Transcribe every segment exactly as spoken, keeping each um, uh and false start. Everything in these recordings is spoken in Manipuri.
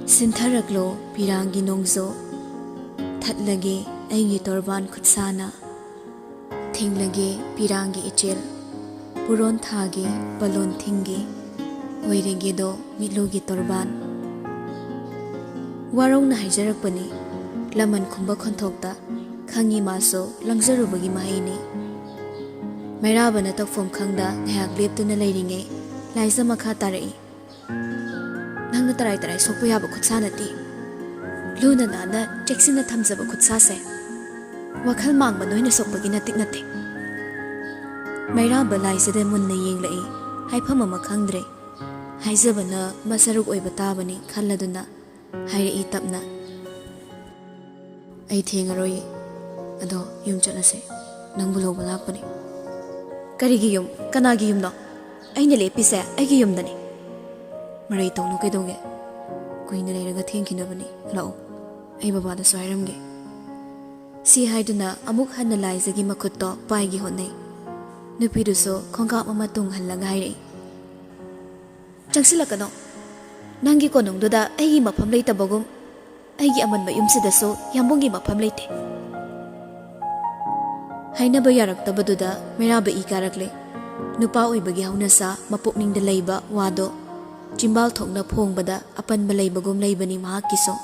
ꯁꯤꯟꯊꯔꯛꯂꯣ ꯄꯤꯔꯥꯡꯒꯤ ꯅꯣꯡꯖꯨ, ꯊꯠꯂꯒꯦ ꯑꯩꯒꯤ ꯇꯣꯔꯕꯥꯟ ꯈꯨꯠꯁꯥꯅ, ꯊꯤꯡꯂꯒꯦ ꯄꯤꯔꯥꯡꯒꯤ ꯏꯆꯦꯜ, ꯄꯨꯔꯣꯟ ꯊꯥꯒꯦ ꯄꯂꯣꯟ ꯊꯤꯡꯒꯦ, ꯑꯣꯏꯔꯒꯦꯗꯣ ꯃꯤꯠꯂꯨꯒꯤ ꯇꯣꯔꯕꯥꯟ꯫ ꯋꯥꯔꯧꯅ ꯍꯥꯏꯖꯔꯛꯄꯅꯤ, ꯂꯃꯟ ꯈꯨꯝꯕ ꯈꯣꯟꯊꯣꯛꯇ ꯈꯪꯉꯤ ꯃꯥꯁꯨ ꯂꯪꯖꯔꯨꯕꯒꯤ ꯃꯍꯩꯅꯤ꯫ ꯃꯩꯔꯥꯕꯅ ꯇꯧꯐꯝ ꯈꯪꯗ ꯉꯥꯏꯍꯥꯛ ꯂꯦꯞꯇꯨꯅ ꯂꯩꯔꯤꯉꯩ ꯂꯥꯏꯖ ꯃꯈꯥ ꯇꯥꯔꯛꯏ꯫ ꯅꯪꯅ ꯇꯔꯥꯏ ꯇꯔꯥꯏ ꯁꯣꯛꯄ ꯌꯥꯕ ꯈꯨꯠꯁꯥ ꯅꯠꯇꯦ꯫ ꯂꯨꯅ ꯅꯥꯟꯅ ꯆꯦꯛꯁꯤꯟꯅ ꯊꯝꯖꯕ ꯈꯨꯠꯁꯥꯁꯦ ꯋꯥꯈꯜ ꯃꯥꯡꯕ ꯅꯣꯏꯅ ꯁꯣꯛꯄꯒꯤ ꯅꯇꯤꯛ ꯅꯠꯇꯦ꯫ ꯃꯩꯔꯥꯕ ꯂꯥꯏꯖꯗ ꯃꯨꯟꯅ ꯌꯦꯡꯂꯛꯏ꯫ ꯍꯥꯏꯐꯝ ꯑꯃ ꯈꯪꯗ꯭ꯔꯦ꯫ ꯍꯥꯏꯖꯕꯅ ꯃꯁꯔꯨꯛ ꯑꯣꯏꯕ ꯇꯥꯕꯅꯤ ꯈꯜꯂꯗꯨꯅ ꯍꯥꯏꯔꯛꯏ ꯇꯞꯅ꯫ "ꯑꯩ ꯊꯦꯡꯉꯔꯣꯏꯌꯦ꯫ ꯑꯗꯣ ꯌꯨꯝ ꯆꯠꯂꯁꯦ꯫ ꯅꯪꯕꯨ ꯂꯧꯕ ꯂꯥꯛꯄꯅꯦ꯫" "ꯀꯔꯤꯒꯤ ꯌꯨꯝ? ꯀꯅꯥꯒꯤ ꯌꯨꯝꯅꯣ? ꯑꯩꯅ ꯂꯦꯞꯄꯤꯁꯦ ꯑꯩꯒꯤ ꯌꯨꯝꯗꯅꯤ꯫" "ꯃꯔꯩ ꯇꯧꯅꯨ ꯀꯩꯗꯧꯒꯦ? ꯀꯨꯏꯅ ꯂꯩꯔꯒ ꯊꯦꯡꯈꯤꯅꯕꯅꯤ꯫ ꯂꯥꯛꯑꯣ, ꯑꯩ ꯕꯕꯥꯗꯁꯨ ꯍꯥꯏꯔꯝꯒꯦ꯫" ꯁꯤ ꯍꯥꯏꯗꯨꯅ ꯑꯃꯨꯛ ꯍꯟꯅ ꯂꯥꯏꯖꯒꯤ ꯃꯈꯨꯠꯇꯣ ꯄꯥꯏꯒꯦ ꯍꯣꯠꯅꯩ꯫ ꯅꯨꯄꯤꯗꯨꯁꯨ ꯈꯣꯡꯀꯥꯞ ꯑꯃ ꯇꯨꯡ ꯍꯜꯂꯒ ꯍꯥꯏꯔꯛꯏ, "ꯆꯪꯁꯤꯜꯂꯛꯀꯅꯣ꯫ ꯅꯪꯒꯤ ꯀꯣꯅꯨꯡꯗꯨꯗ ꯑꯩꯒꯤ ꯃꯐꯝ ꯂꯩꯇꯕꯒꯨꯝ, ꯑꯩꯒꯤ ꯑꯃꯟꯕ ꯌꯨꯝꯁꯤꯗꯁꯨ ꯌꯥꯝꯕꯨꯡꯒꯤ ꯃꯐꯝ ꯂꯩꯇꯦ꯫" ꯍꯥꯏꯅꯕ ꯌꯥꯔꯛꯇꯕꯗꯨꯗ ꯃꯩꯔꯥꯕ ꯏ ꯀꯥꯔꯛꯂꯦ꯫ ꯅꯨꯄꯥ ꯑꯣꯏꯕꯒꯤ ꯍꯧꯅꯁꯥ ꯃꯄꯨꯛꯅꯤꯡꯗ ꯂꯩꯕ ꯋꯥꯗꯣ ꯆꯤꯝꯕꯥꯜ ꯊꯣꯛꯅ ꯐꯣꯡꯕꯗ ꯑꯄꯟꯕ ꯂꯩꯕꯒꯨꯝ ꯂꯩꯕꯅꯤ ꯃꯍꯥꯛꯀꯤꯁꯨ꯫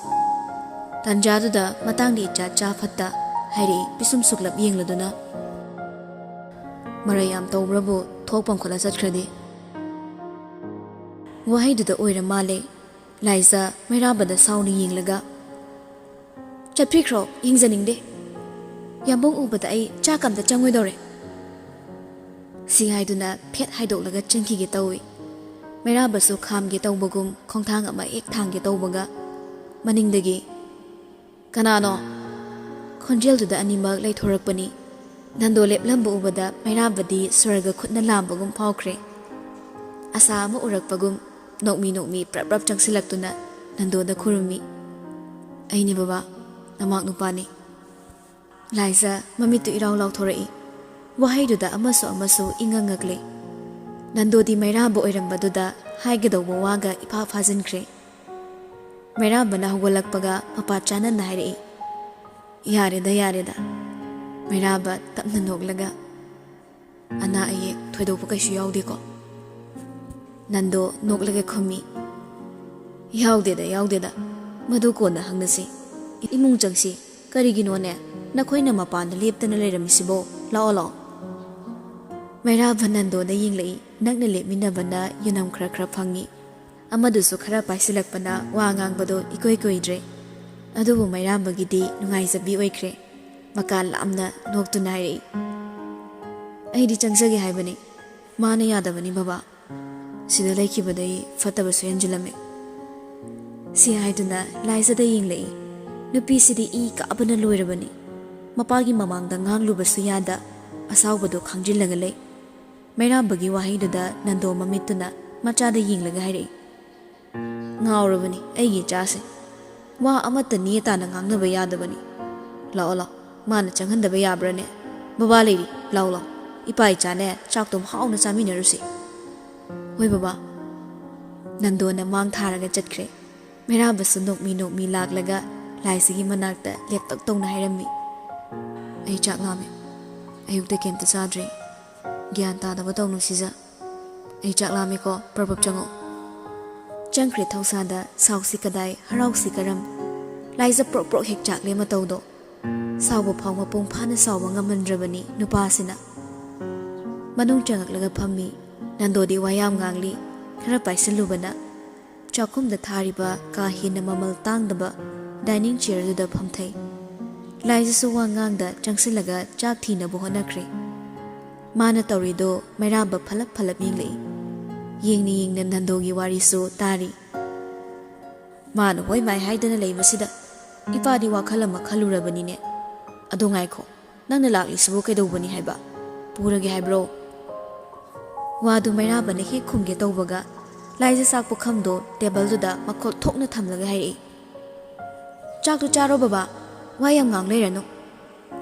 ꯇꯥꯟꯖꯥꯗꯨꯗ ꯃꯇꯥꯡꯗ ꯏꯆꯥ ꯆꯥ ꯐꯠꯇ ꯍꯥꯏꯔꯛꯏ ꯄꯤꯁꯨꯝ ꯁꯨꯛꯂꯞ ꯌꯦꯡꯂꯗꯨꯅ꯫ "ꯃꯔꯩ ꯌꯥꯝ ꯇꯧꯕ꯭ꯔꯕꯨ ꯊꯣꯛ ꯄꯥꯡꯈꯠꯂ ꯆꯠꯈ꯭ꯔꯗꯤ?" ꯋꯥꯍꯩꯗꯨꯗ ꯑꯣꯏꯔ ꯃꯥꯜꯂꯦ꯫ ꯂꯥꯏꯖ ꯃꯩꯔꯥꯕꯗ ꯁꯥꯎꯅ ꯌꯦꯡꯂꯒ, "ꯆꯠꯄꯤꯈ꯭ꯔꯣ, ꯌꯦꯡꯖꯅꯤꯡꯗꯦ꯫ ꯌꯥꯝꯕꯨꯡ ꯎꯕꯗ ꯑꯩ ꯆꯥꯛ ꯑꯝꯇ ꯆꯪꯉꯣꯏꯗꯧꯔꯦ꯫" ꯁꯤ ꯍꯥꯏꯗꯨꯅ ꯐꯦꯠ ꯍꯥꯏꯗꯣꯛꯂꯒ ꯆꯦꯟꯈꯤꯒꯦ ꯇꯧꯏ꯫ ꯃꯩꯔꯥꯕꯁꯨ ꯈꯥꯝꯒꯦ ꯇꯧꯕꯒꯨꯝ ꯈꯣꯡꯊꯥꯡ ꯑꯃ ꯍꯦꯛ ꯊꯥꯡꯒꯦ ꯇꯧꯕꯒ ꯃꯅꯤꯡꯗꯒꯤ, "ꯀꯅꯥꯅꯣ?" ꯈꯣꯟꯖꯦꯜꯗꯨꯗ ꯑꯅꯤꯃꯛ ꯂꯩꯊꯣꯔꯛꯄꯅꯤ꯫ ꯅꯟꯗꯣ ꯂꯦꯞꯂꯝꯕ ꯎꯕꯗ ꯃꯩꯔꯥꯕꯗꯤ ꯁ꯭ꯋꯔꯒ ꯈꯨꯠꯅ ꯂꯥꯝꯕꯒꯨꯝ ꯐꯥꯎꯈ꯭ꯔꯦ꯫ ꯑꯁꯥ ꯑꯃ ꯎꯔꯛꯄꯒꯨꯝ ꯅꯣꯛꯃꯤ ꯅꯣꯛꯃꯤ ꯄ꯭ꯔꯞ ꯄ꯭ꯔꯞ ꯆꯪꯁꯤꯜꯂꯛꯇꯨꯅ ꯅꯟꯗꯣꯗ ꯈꯨꯔꯨꯝꯃꯤ꯫ "ꯑꯩꯅꯤ ꯕꯕꯥ, ꯅꯃꯥꯛ ꯅꯨꯄꯥꯅꯤ꯫" ꯂꯥꯏꯖ ꯃꯃꯤꯠꯇꯨ ꯏꯔꯥꯎ ꯂꯥꯎꯊꯣꯔꯛꯏ꯫ ꯋꯥꯍꯩꯗꯨꯗ ꯑꯃꯁꯨ ꯑꯃꯁꯨ ꯏꯉꯛ ꯉꯛꯂꯦ꯫ ꯅꯟꯗꯣꯗꯤ ꯃꯩꯔꯥꯕ ꯑꯣꯏꯔꯝꯕꯗꯨꯗ ꯍꯥꯏꯒꯗꯧꯕ ꯋꯥꯒ ꯏꯐꯥ ꯐꯥꯖꯤꯟꯈ꯭ꯔꯦ꯫ ꯃꯩꯔꯥꯕꯅ ꯍꯧꯒꯠꯂꯛꯄꯒ ꯃꯄꯥ ꯆꯥꯅꯅ ꯍꯥꯏꯔꯛꯏ꯫ "ꯌꯥꯔꯦꯗ, ꯌꯥꯔꯦꯗ꯫" ꯃꯩꯔꯥꯕ ꯇꯞꯅ ꯅꯣꯛꯂꯒ, "ꯑꯅꯥ ꯑꯌꯦꯛ ꯊꯣꯏꯗꯣꯛꯄ ꯀꯩꯁꯨ ꯌꯥꯎꯗꯦꯀꯣ?" ꯅꯟꯗꯣ ꯅꯣꯛꯂꯒ ꯈꯨꯝꯃꯤ꯫ "ꯌꯥꯎꯗꯦꯗ, ꯌꯥꯎꯗꯦꯗ꯫ ꯃꯗꯨ ꯀꯣꯟꯅ ꯍꯪꯅꯁꯤ꯫ ꯏꯃꯨꯡ ꯆꯪꯁꯤ꯫ ꯀꯔꯤꯒꯤꯅꯣꯅꯦ? ꯅꯈꯣꯏꯅ ꯃꯄꯥꯟꯗ ꯂꯦꯞꯇꯅ ꯂꯩꯔꯝꯃꯤꯁꯤꯕꯣ? ꯂꯥꯛꯑꯣ, ꯂꯥꯛꯑꯣ꯫" ꯃꯩꯔꯥꯕ ꯅꯟꯗꯣꯗ ꯌꯦꯡꯂꯛꯏ꯫ ꯅꯛꯅ ꯂꯦꯞꯃꯤꯟꯅꯕꯅ ꯌꯨꯅꯝ ꯈꯔ ꯈꯔ ꯐꯪꯉꯤ꯫ ꯑꯃꯗꯨꯁꯨ ꯈꯔ ꯄꯥꯏꯁꯤꯜꯂꯛꯄꯅ ꯋꯥ ꯉꯥꯡꯕꯗꯣ ꯏꯀꯣꯏ ꯀꯣꯏꯗ꯭ꯔꯦ꯫ ꯑꯗꯨꯕꯨ ꯃꯩꯔꯥꯕꯒꯤꯗꯤ ꯅꯨꯡꯉꯥꯏꯖꯕꯤ ꯑꯣꯏꯈ꯭ꯔꯦ꯫ ꯃꯀꯥ ꯂꯥꯝꯅ ꯅꯣꯛꯇꯨꯅ ꯍꯥꯏꯔꯛꯏ, "ꯑꯩꯗꯤ ꯆꯪꯖꯒꯦ ꯍꯥꯏꯕꯅꯤ꯫ ꯃꯥꯅ ꯌꯥꯗꯕꯅꯤ ꯕꯕꯥ꯫ ꯁꯤꯗ ꯂꯩꯈꯤꯕꯗꯩ ꯐꯠꯇꯕꯁꯨ ꯍꯦꯟꯖꯤꯜꯂꯝꯃꯦ꯫" ꯁꯤ ꯍꯥꯏꯗꯨꯅ ꯂꯥꯏꯖꯗ ꯌꯦꯡꯂꯛꯏ꯫ ꯅꯨꯄꯤꯁꯤꯗꯤ ꯏ ꯀꯥꯕꯅ ꯂꯣꯏꯔꯕꯅꯤ꯫ ꯃꯄꯥꯒꯤ ꯃꯃꯥꯡꯗ ꯉꯥꯡꯂꯨꯕꯁꯨ ꯌꯥꯗ, ꯑꯁꯥꯎꯕꯗꯣ ꯈꯥꯡꯖꯤꯜꯂꯒ ꯂꯩ꯫ ꯃꯩꯔꯥꯕꯒꯤ ꯋꯥꯍꯩꯗꯨꯗ ꯅꯟꯗꯣ ꯃꯃꯤꯠꯇꯨꯅ ꯃꯆꯥꯗ ꯌꯦꯡꯂꯒ ꯍꯥꯏꯔꯛꯏ, "ꯉꯥꯎꯔꯕꯅꯤ ꯑꯩꯒꯤ ꯏꯆꯥꯁꯦ꯫ ꯋꯥ ꯑꯃꯠꯇ ꯅꯦ ꯇꯥꯅ ꯉꯥꯡꯅꯕ ꯌꯥꯗꯕꯅꯤ꯫ ꯂꯥꯛꯑꯣ, ꯂꯥꯛꯑꯣ, ꯃꯥꯅ ꯆꯪꯍꯟꯗꯕ ꯌꯥꯕ꯭ꯔꯥꯅꯦ? ꯕꯕꯥ ꯂꯩꯔꯤ, ꯂꯥꯛꯑꯣ, ꯂꯥꯛꯑꯣ, ꯏꯄꯥ ꯏꯆꯥꯅꯦ ꯆꯥꯛꯇꯨꯝ ꯍꯥꯎꯅ ꯆꯥꯃꯤꯟꯅꯔꯨꯁꯤ꯫" "ꯍꯣꯏ ꯕꯕꯥ꯫" ꯅꯟꯗꯣꯅ ꯃꯥꯡ ꯊꯥꯔꯒ ꯆꯠꯈ꯭ꯔꯦ꯫ ꯃꯩꯔꯥꯕꯁꯨ ꯅꯣꯛꯃꯤ ꯅꯣꯛꯃꯤ ꯂꯥꯛꯂꯒ ꯂꯥꯏꯁꯤꯒꯤ ꯃꯅꯥꯛꯇ ꯂꯦꯞꯇꯛ ꯇꯧꯅ ꯍꯥꯏꯔꯝꯃꯤ, "ꯑꯩ ꯆꯥꯛ ꯂꯥꯝꯃꯦ꯫ ꯑꯌꯨꯛꯇ ꯀꯩꯝꯇ ꯆꯥꯗ꯭ꯔꯤ꯫ ꯒ꯭ꯌꯥꯟ ꯇꯥꯗꯕ ꯇꯧꯅꯨ ꯁꯤꯖ꯫ ꯑꯩ ꯆꯥꯛ ꯂꯥꯝꯃꯦꯀꯣ, ꯄ꯭ꯔꯞ ꯄ꯭ꯔꯞ ꯆꯪꯉꯛꯑꯣ꯫" ꯆꯪꯈ꯭ꯔꯦ ꯊꯧꯁꯥꯗ꯫ ꯁꯥꯎꯁꯤ ꯀꯗꯥꯏ, ꯍꯔꯥꯎꯁꯤ ꯀꯔꯝ꯫ ꯂꯥꯏꯖ ꯄ꯭ꯔꯣꯛ ꯄ꯭ꯔꯣꯛ ꯍꯦꯛ ꯆꯥꯛꯂꯦ ꯃꯇꯧꯗꯣ꯫ ꯁꯥꯎꯕ ꯐꯥꯎ ꯃꯄꯨꯡ ꯐꯥꯅ ꯁꯥꯎꯕ ꯉꯝꯃꯟꯗ꯭ꯔꯕꯅꯤ ꯅꯨꯄꯥꯁꯤꯅ꯫ ꯃꯅꯨꯡ ꯆꯪꯉꯛꯂꯒ ꯐꯝꯃꯤ꯫ ꯅꯟꯗꯣꯗꯤ ꯋꯥ ꯌꯥꯝ ꯉꯥꯡꯂꯤ꯫ ꯈꯔ ꯄꯥꯏꯁꯤꯜꯂꯨꯕꯅ ꯆꯥꯛꯈꯨꯝꯗ ꯊꯥꯔꯤꯕ ꯀꯥ ꯍꯦꯟꯅ ꯃꯃꯜ ꯇꯥꯡꯗꯕ dining chairꯗꯨꯗ ꯐꯝꯊꯩ꯫ ꯂꯥꯏꯖꯁꯨ ꯋꯥ ꯉꯥꯡꯗ ꯆꯪꯁꯤꯜꯂꯒ ꯆꯥꯛ ꯊꯤꯅꯕ ꯍꯣꯠꯅꯈ꯭ꯔꯦ꯫ ꯃꯥꯅ ꯇꯧꯔꯤꯗꯣ ꯃꯩꯔꯥꯕ ꯐꯂꯞ ꯐꯂꯞ ꯌꯦꯡꯂꯛꯏ꯫ ꯌꯦꯡꯅ ꯌꯦꯡꯅ ꯅꯟꯗꯣꯒꯤ ꯋꯥꯔꯤꯁꯨ ꯇꯥꯔꯤ꯫ "ꯃꯥꯅ ꯍꯣꯏ ꯃꯥꯏ ꯍꯥꯏꯗꯅ ꯂꯩꯕꯁꯤꯗ ꯏꯄꯥꯗꯤ ꯋꯥꯈꯜ ꯑꯃ ꯈꯜꯂꯨꯔꯕꯅꯤꯅꯦ꯫ ꯑꯗꯣ ꯉꯥꯏꯈꯣ, ꯅꯪꯅ ꯂꯥꯛꯂꯤꯁꯤꯕꯨ ꯀꯩꯗꯧꯕꯅꯤ ꯍꯥꯏꯕ? ꯄꯨꯔꯒꯦ ꯍꯥꯏꯕ꯭ꯔꯣ?" ꯋꯥꯗꯨ ꯃꯩꯔꯥꯕꯅ ꯍꯦꯛ ꯈꯨꯝꯒꯦ ꯇꯧꯕꯒ ꯂꯥꯏꯖ ꯆꯥꯛ ꯄꯨꯈꯝꯗꯣ ꯇꯦꯕꯜꯗꯨꯗ ꯃꯈꯣꯛ ꯊꯣꯛꯅ ꯊꯝꯂꯒ ꯍꯥꯏꯔꯛꯏ, "ꯆꯥꯛꯇꯨ ꯆꯥꯔꯣ ꯕꯕꯥ, ꯋꯥ ꯌꯥꯝ ꯉꯥꯡ ꯂꯩꯔꯅꯨ꯫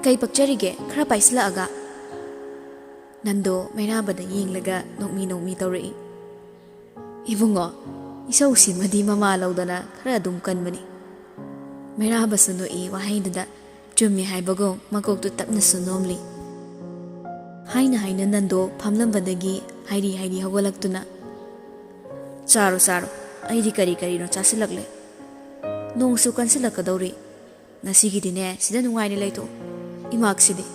ꯀꯩ ꯄꯛꯆꯔꯤꯒꯦ ꯈꯔ ꯄꯥꯏꯁꯤꯜꯂꯛꯑꯒ?" ꯅꯟꯗꯣ ꯃꯩꯔꯥꯕꯗ ꯌꯦꯡꯂꯒ ꯅꯣꯛꯃꯤ ꯅꯣꯛꯃꯤ ꯇꯧꯔꯛꯏ, "ꯏꯕꯨꯡꯉꯣ, "ꯏꯁꯧꯁꯤꯃꯗꯤ ꯃꯃꯥ ꯂꯧꯗꯅ ꯈꯔ ꯑꯗꯨꯝ ꯀꯟꯕꯅꯤ꯫" ꯃꯩꯔꯥꯕꯁꯨ ꯅꯣꯛꯏ ꯋꯥꯍꯩꯗꯨꯗ꯫ ꯆꯨꯝꯃꯤ ꯍꯥꯏꯕꯒꯨꯝ ꯃꯀꯣꯛꯇꯨ ꯇꯞꯅꯁꯨ ꯅꯣꯝꯂꯤ꯫ ꯍꯥꯏꯅ ꯍꯥꯏꯅ ꯅꯟꯗꯣ ꯐꯝꯂꯝꯕꯗꯒꯤ ꯍꯥꯏꯔꯤ ꯍꯥꯏꯔꯤ ꯍꯧꯒꯠꯂꯛꯇꯨꯅ, "ꯆꯥꯔꯣ, ꯆꯥꯔꯣ, ꯑꯩꯗꯤ ꯀꯔꯤ ꯀꯔꯤꯅꯣ ꯆꯥꯁꯤꯜꯂꯛꯂꯦ꯫ ꯅꯣꯡꯁꯨ ꯀꯟꯁꯤꯜꯂꯛꯀꯗꯧꯔꯤ꯫ ꯉꯁꯤꯒꯤꯗꯤꯅꯦ, ꯁꯤꯗ ꯅꯨꯡꯉꯥꯏꯅ ꯂꯩꯊꯣꯛꯑꯣ꯫ ꯏꯃꯥꯛꯁꯤꯗꯤ,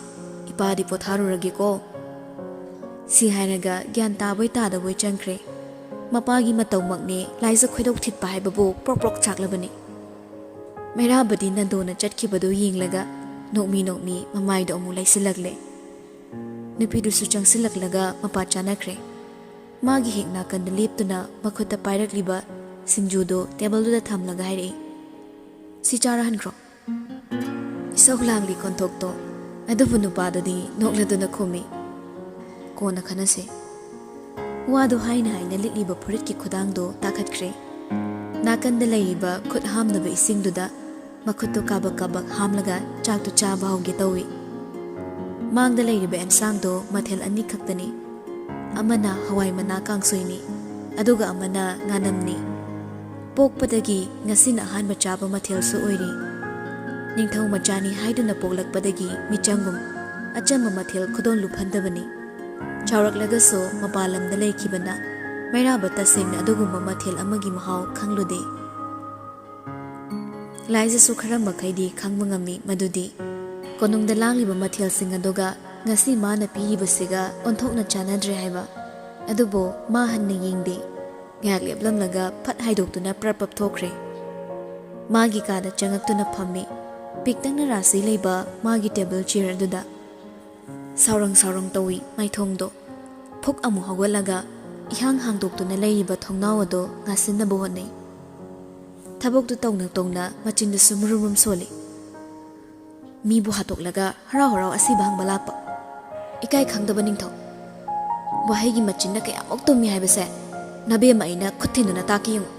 ꯏꯄꯥꯗꯤ ꯄꯣꯊꯥꯔꯨꯔꯒꯦꯀꯣ꯫" ꯁꯤ ꯍꯥꯏꯔꯒ ꯒ꯭ꯌꯥꯟ ꯇꯥꯕꯣꯏ ꯇꯥꯗꯕꯣꯏ ꯆꯪꯈ꯭ꯔꯦ꯫ ꯃꯄꯥꯒꯤ ꯃꯇꯧꯃꯛꯅꯦ, ꯂꯥꯏꯖ ꯈꯣꯏꯗꯧ ꯊꯤꯠꯄ ꯍꯥꯏꯕꯕꯨ ꯄ꯭ꯔꯣꯛ ꯄ꯭ꯔꯣꯛ ꯆꯥꯛꯂꯕꯅꯤ꯫ ꯃꯩꯔꯥꯕꯗꯤ ꯅꯟꯗꯣꯅ ꯆꯠꯈꯤꯕꯗꯨ ꯌꯦꯡꯂꯒ ꯅꯣꯛꯃꯤ ꯅꯣꯛꯃꯤ ꯃꯃꯥꯏꯗꯣ ꯑꯃꯨꯛ ꯂꯩꯁꯤꯜꯂꯛꯂꯦ꯫ ꯅꯨꯄꯤꯗꯨꯁꯨ ꯆꯪꯁꯤꯜꯂꯛꯂꯒ ꯃꯄꯥ ꯆꯥꯅꯈ꯭ꯔꯦ꯫ ꯃꯥꯒꯤ ꯍꯦꯛ ꯅꯥꯀꯟꯗ ꯂꯦꯞꯇꯨꯅ ꯃꯈꯨꯠꯇ ꯄꯥꯏꯔꯛꯂꯤꯕ ꯁꯤꯡꯖꯨꯗꯨ ꯇꯦꯕꯜꯗꯨꯗ ꯊꯝꯂꯒ ꯍꯥꯏꯔꯛꯏ, "ꯁꯤ ꯆꯥꯔ ꯍꯟꯈ꯭ꯔꯣ꯫" ꯏꯁꯧ ꯂꯥꯡꯂꯤ ꯈꯣꯟꯊꯣꯛꯇꯣ꯫ ꯑꯗꯨꯕꯨ ꯅꯨꯄꯥꯗꯨꯗꯤ ꯅꯣꯛꯂꯗꯨꯅ ꯈꯨꯝꯃꯤ, "ꯀꯣꯟꯅ ꯈꯟꯅꯁꯦ꯫" ꯋꯥꯗꯨ ꯍꯥꯏꯅ ꯍꯥꯏꯅ ꯂꯤꯠꯂꯤꯕ ꯐꯨꯔꯤꯠꯀꯤ ꯈꯨꯗꯥꯡꯗꯣ ꯇꯥꯈꯠꯈ꯭ꯔꯦ꯫ ꯅꯥꯀꯟꯗ ꯂꯩꯔꯤꯕ ꯈꯨꯠ ꯍꯥꯝꯅꯕ ꯏꯁꯤꯡꯗꯨꯗ ꯃꯈꯨꯠꯇꯨ ꯀꯥꯕꯛ ꯀꯥꯕꯛ ꯍꯥꯝꯂꯒ ꯆꯥꯛꯇꯨ ꯆꯥꯕ ꯍꯧꯒꯦ ꯇꯧꯏ꯫ ꯃꯥꯡꯗ ꯂꯩꯔꯤꯕ ꯑꯦꯟꯁꯥꯡꯗꯣ ꯃꯊꯦꯜ ꯑꯅꯤ ꯈꯛꯇꯅꯤ꯫ ꯑꯃꯅ ꯍꯋꯥꯏ ꯃꯅꯥ ꯀꯥꯡꯁꯣꯏꯅꯤ, ꯑꯗꯨꯒ ꯑꯃꯅ ꯉꯥꯅꯝꯅꯤ꯫ ꯄꯣꯛꯄꯗꯒꯤ ꯉꯁꯤꯅ ꯑꯍꯥꯟꯕ ꯆꯥꯕ ꯃꯊꯦꯜꯁꯨ ꯑꯣꯏꯔꯤ꯫ ꯅꯤꯡꯊꯧ ꯃꯆꯥꯅꯤ ꯍꯥꯏꯗꯨꯅ ꯄꯣꯛꯂꯛꯄꯗꯒꯤ ꯃꯤꯆꯪꯒꯨꯝ ꯑꯆꯝꯕ ꯃꯊꯦꯜ ꯈꯨꯗꯣꯜ ꯂꯨꯐꯟꯗꯕꯅꯤ꯫ ꯆꯥꯎꯔꯛꯂꯒꯁꯨ ꯃꯄꯥꯟ ꯂꯝꯗ ꯂꯩꯈꯤꯕꯅ ꯃꯩꯔꯥꯕ ꯇꯁꯦꯡꯅ ꯑꯗꯨꯒꯨꯝꯕ ꯃꯊꯦꯜ ꯑꯃꯒꯤ ꯃꯍꯥꯎ ꯈꯪꯂꯨꯗꯦ꯫ ꯂꯥꯏꯖꯁꯨ ꯈꯔ ꯃꯈꯩꯗꯤ ꯈꯪꯕ ꯉꯝꯃꯤ ꯃꯗꯨꯗꯤ ꯀꯣꯅꯨꯡꯗ ꯂꯥꯡꯂꯤꯕ ꯃꯊꯦꯜꯁꯤꯡ ꯑꯗꯨꯒ ꯉꯁꯤ ꯃꯥꯅ ꯄꯤꯔꯤꯕꯁꯤꯒ ꯑꯣꯟꯊꯣꯛꯅ ꯆꯥꯟꯅꯗ꯭ꯔꯦ ꯍꯥꯏꯕ꯫ ꯑꯗꯨꯕꯨ ꯃꯥ ꯍꯟꯅ ꯌꯦꯡꯗꯦ꯫ ꯉꯥꯏꯍꯥꯛ ꯂꯦꯞꯂꯝꯂꯒ ꯐꯠ ꯍꯥꯏꯗꯣꯛꯇꯨꯅ ꯄ꯭ꯔꯞ ꯄ꯭ꯔꯞ ꯊꯣꯛꯈ꯭ꯔꯦ꯫ ꯃꯥꯒꯤ ꯀꯥꯗ ꯆꯪꯉꯛꯇꯨꯅ ꯐꯝꯃꯤ꯫ ꯄꯤꯛꯇꯛꯅ ꯔꯥꯁꯤ ꯂꯩꯕ ꯃꯥꯒꯤ ꯇꯦꯕꯜ ꯆꯤꯌꯔ ꯑꯗꯨꯗ꯫ ꯁꯥꯎꯔꯪ ꯁꯥꯎꯔꯪ ꯇꯧꯏ ꯃꯥꯏꯊꯣꯡꯗꯣ꯫ ꯐꯨꯛ ꯑꯃꯨꯛ ꯍꯧꯒꯠꯂꯒ ꯏꯍꯥꯡ ꯍꯥꯡꯗꯣꯛꯇꯨꯅ ꯂꯩꯔꯤꯕ ꯊꯣꯡꯅꯥꯎ ꯑꯗꯣ ꯉꯥꯁꯤꯟꯅꯕ ꯍꯣꯠꯅꯩ꯫ ꯊꯕꯛꯇꯨ ꯇꯧꯅ ꯇꯧꯅ ꯃꯆꯤꯟꯗꯨꯁꯨ ꯃꯨꯔꯨꯝ ꯃꯨꯔꯨꯝ ꯁꯣꯜꯂꯤ꯫ "ꯃꯤꯕꯨ ꯍꯥꯠꯇꯣꯛꯂꯒ ꯍꯔꯥꯎ ꯍꯔꯥꯎ ꯑꯁꯤꯕ ꯍꯪꯕ ꯂꯥꯛꯄ ꯏꯀꯥꯏ ꯈꯪꯗꯕ ꯅꯤꯡꯊꯧ! ꯋꯥꯍꯩꯒꯤ ꯃꯆꯤꯟꯅ ꯀꯌꯥꯃꯨꯛ ꯇꯨꯝꯃꯤ ꯍꯥꯏꯕꯁꯦ ꯅꯕꯦꯝꯃ ꯑꯩꯅ ꯈꯨꯠ ꯊꯤꯟꯗꯨꯅ ꯇꯥꯛꯀꯦ ꯌꯦꯡꯉꯨ꯫"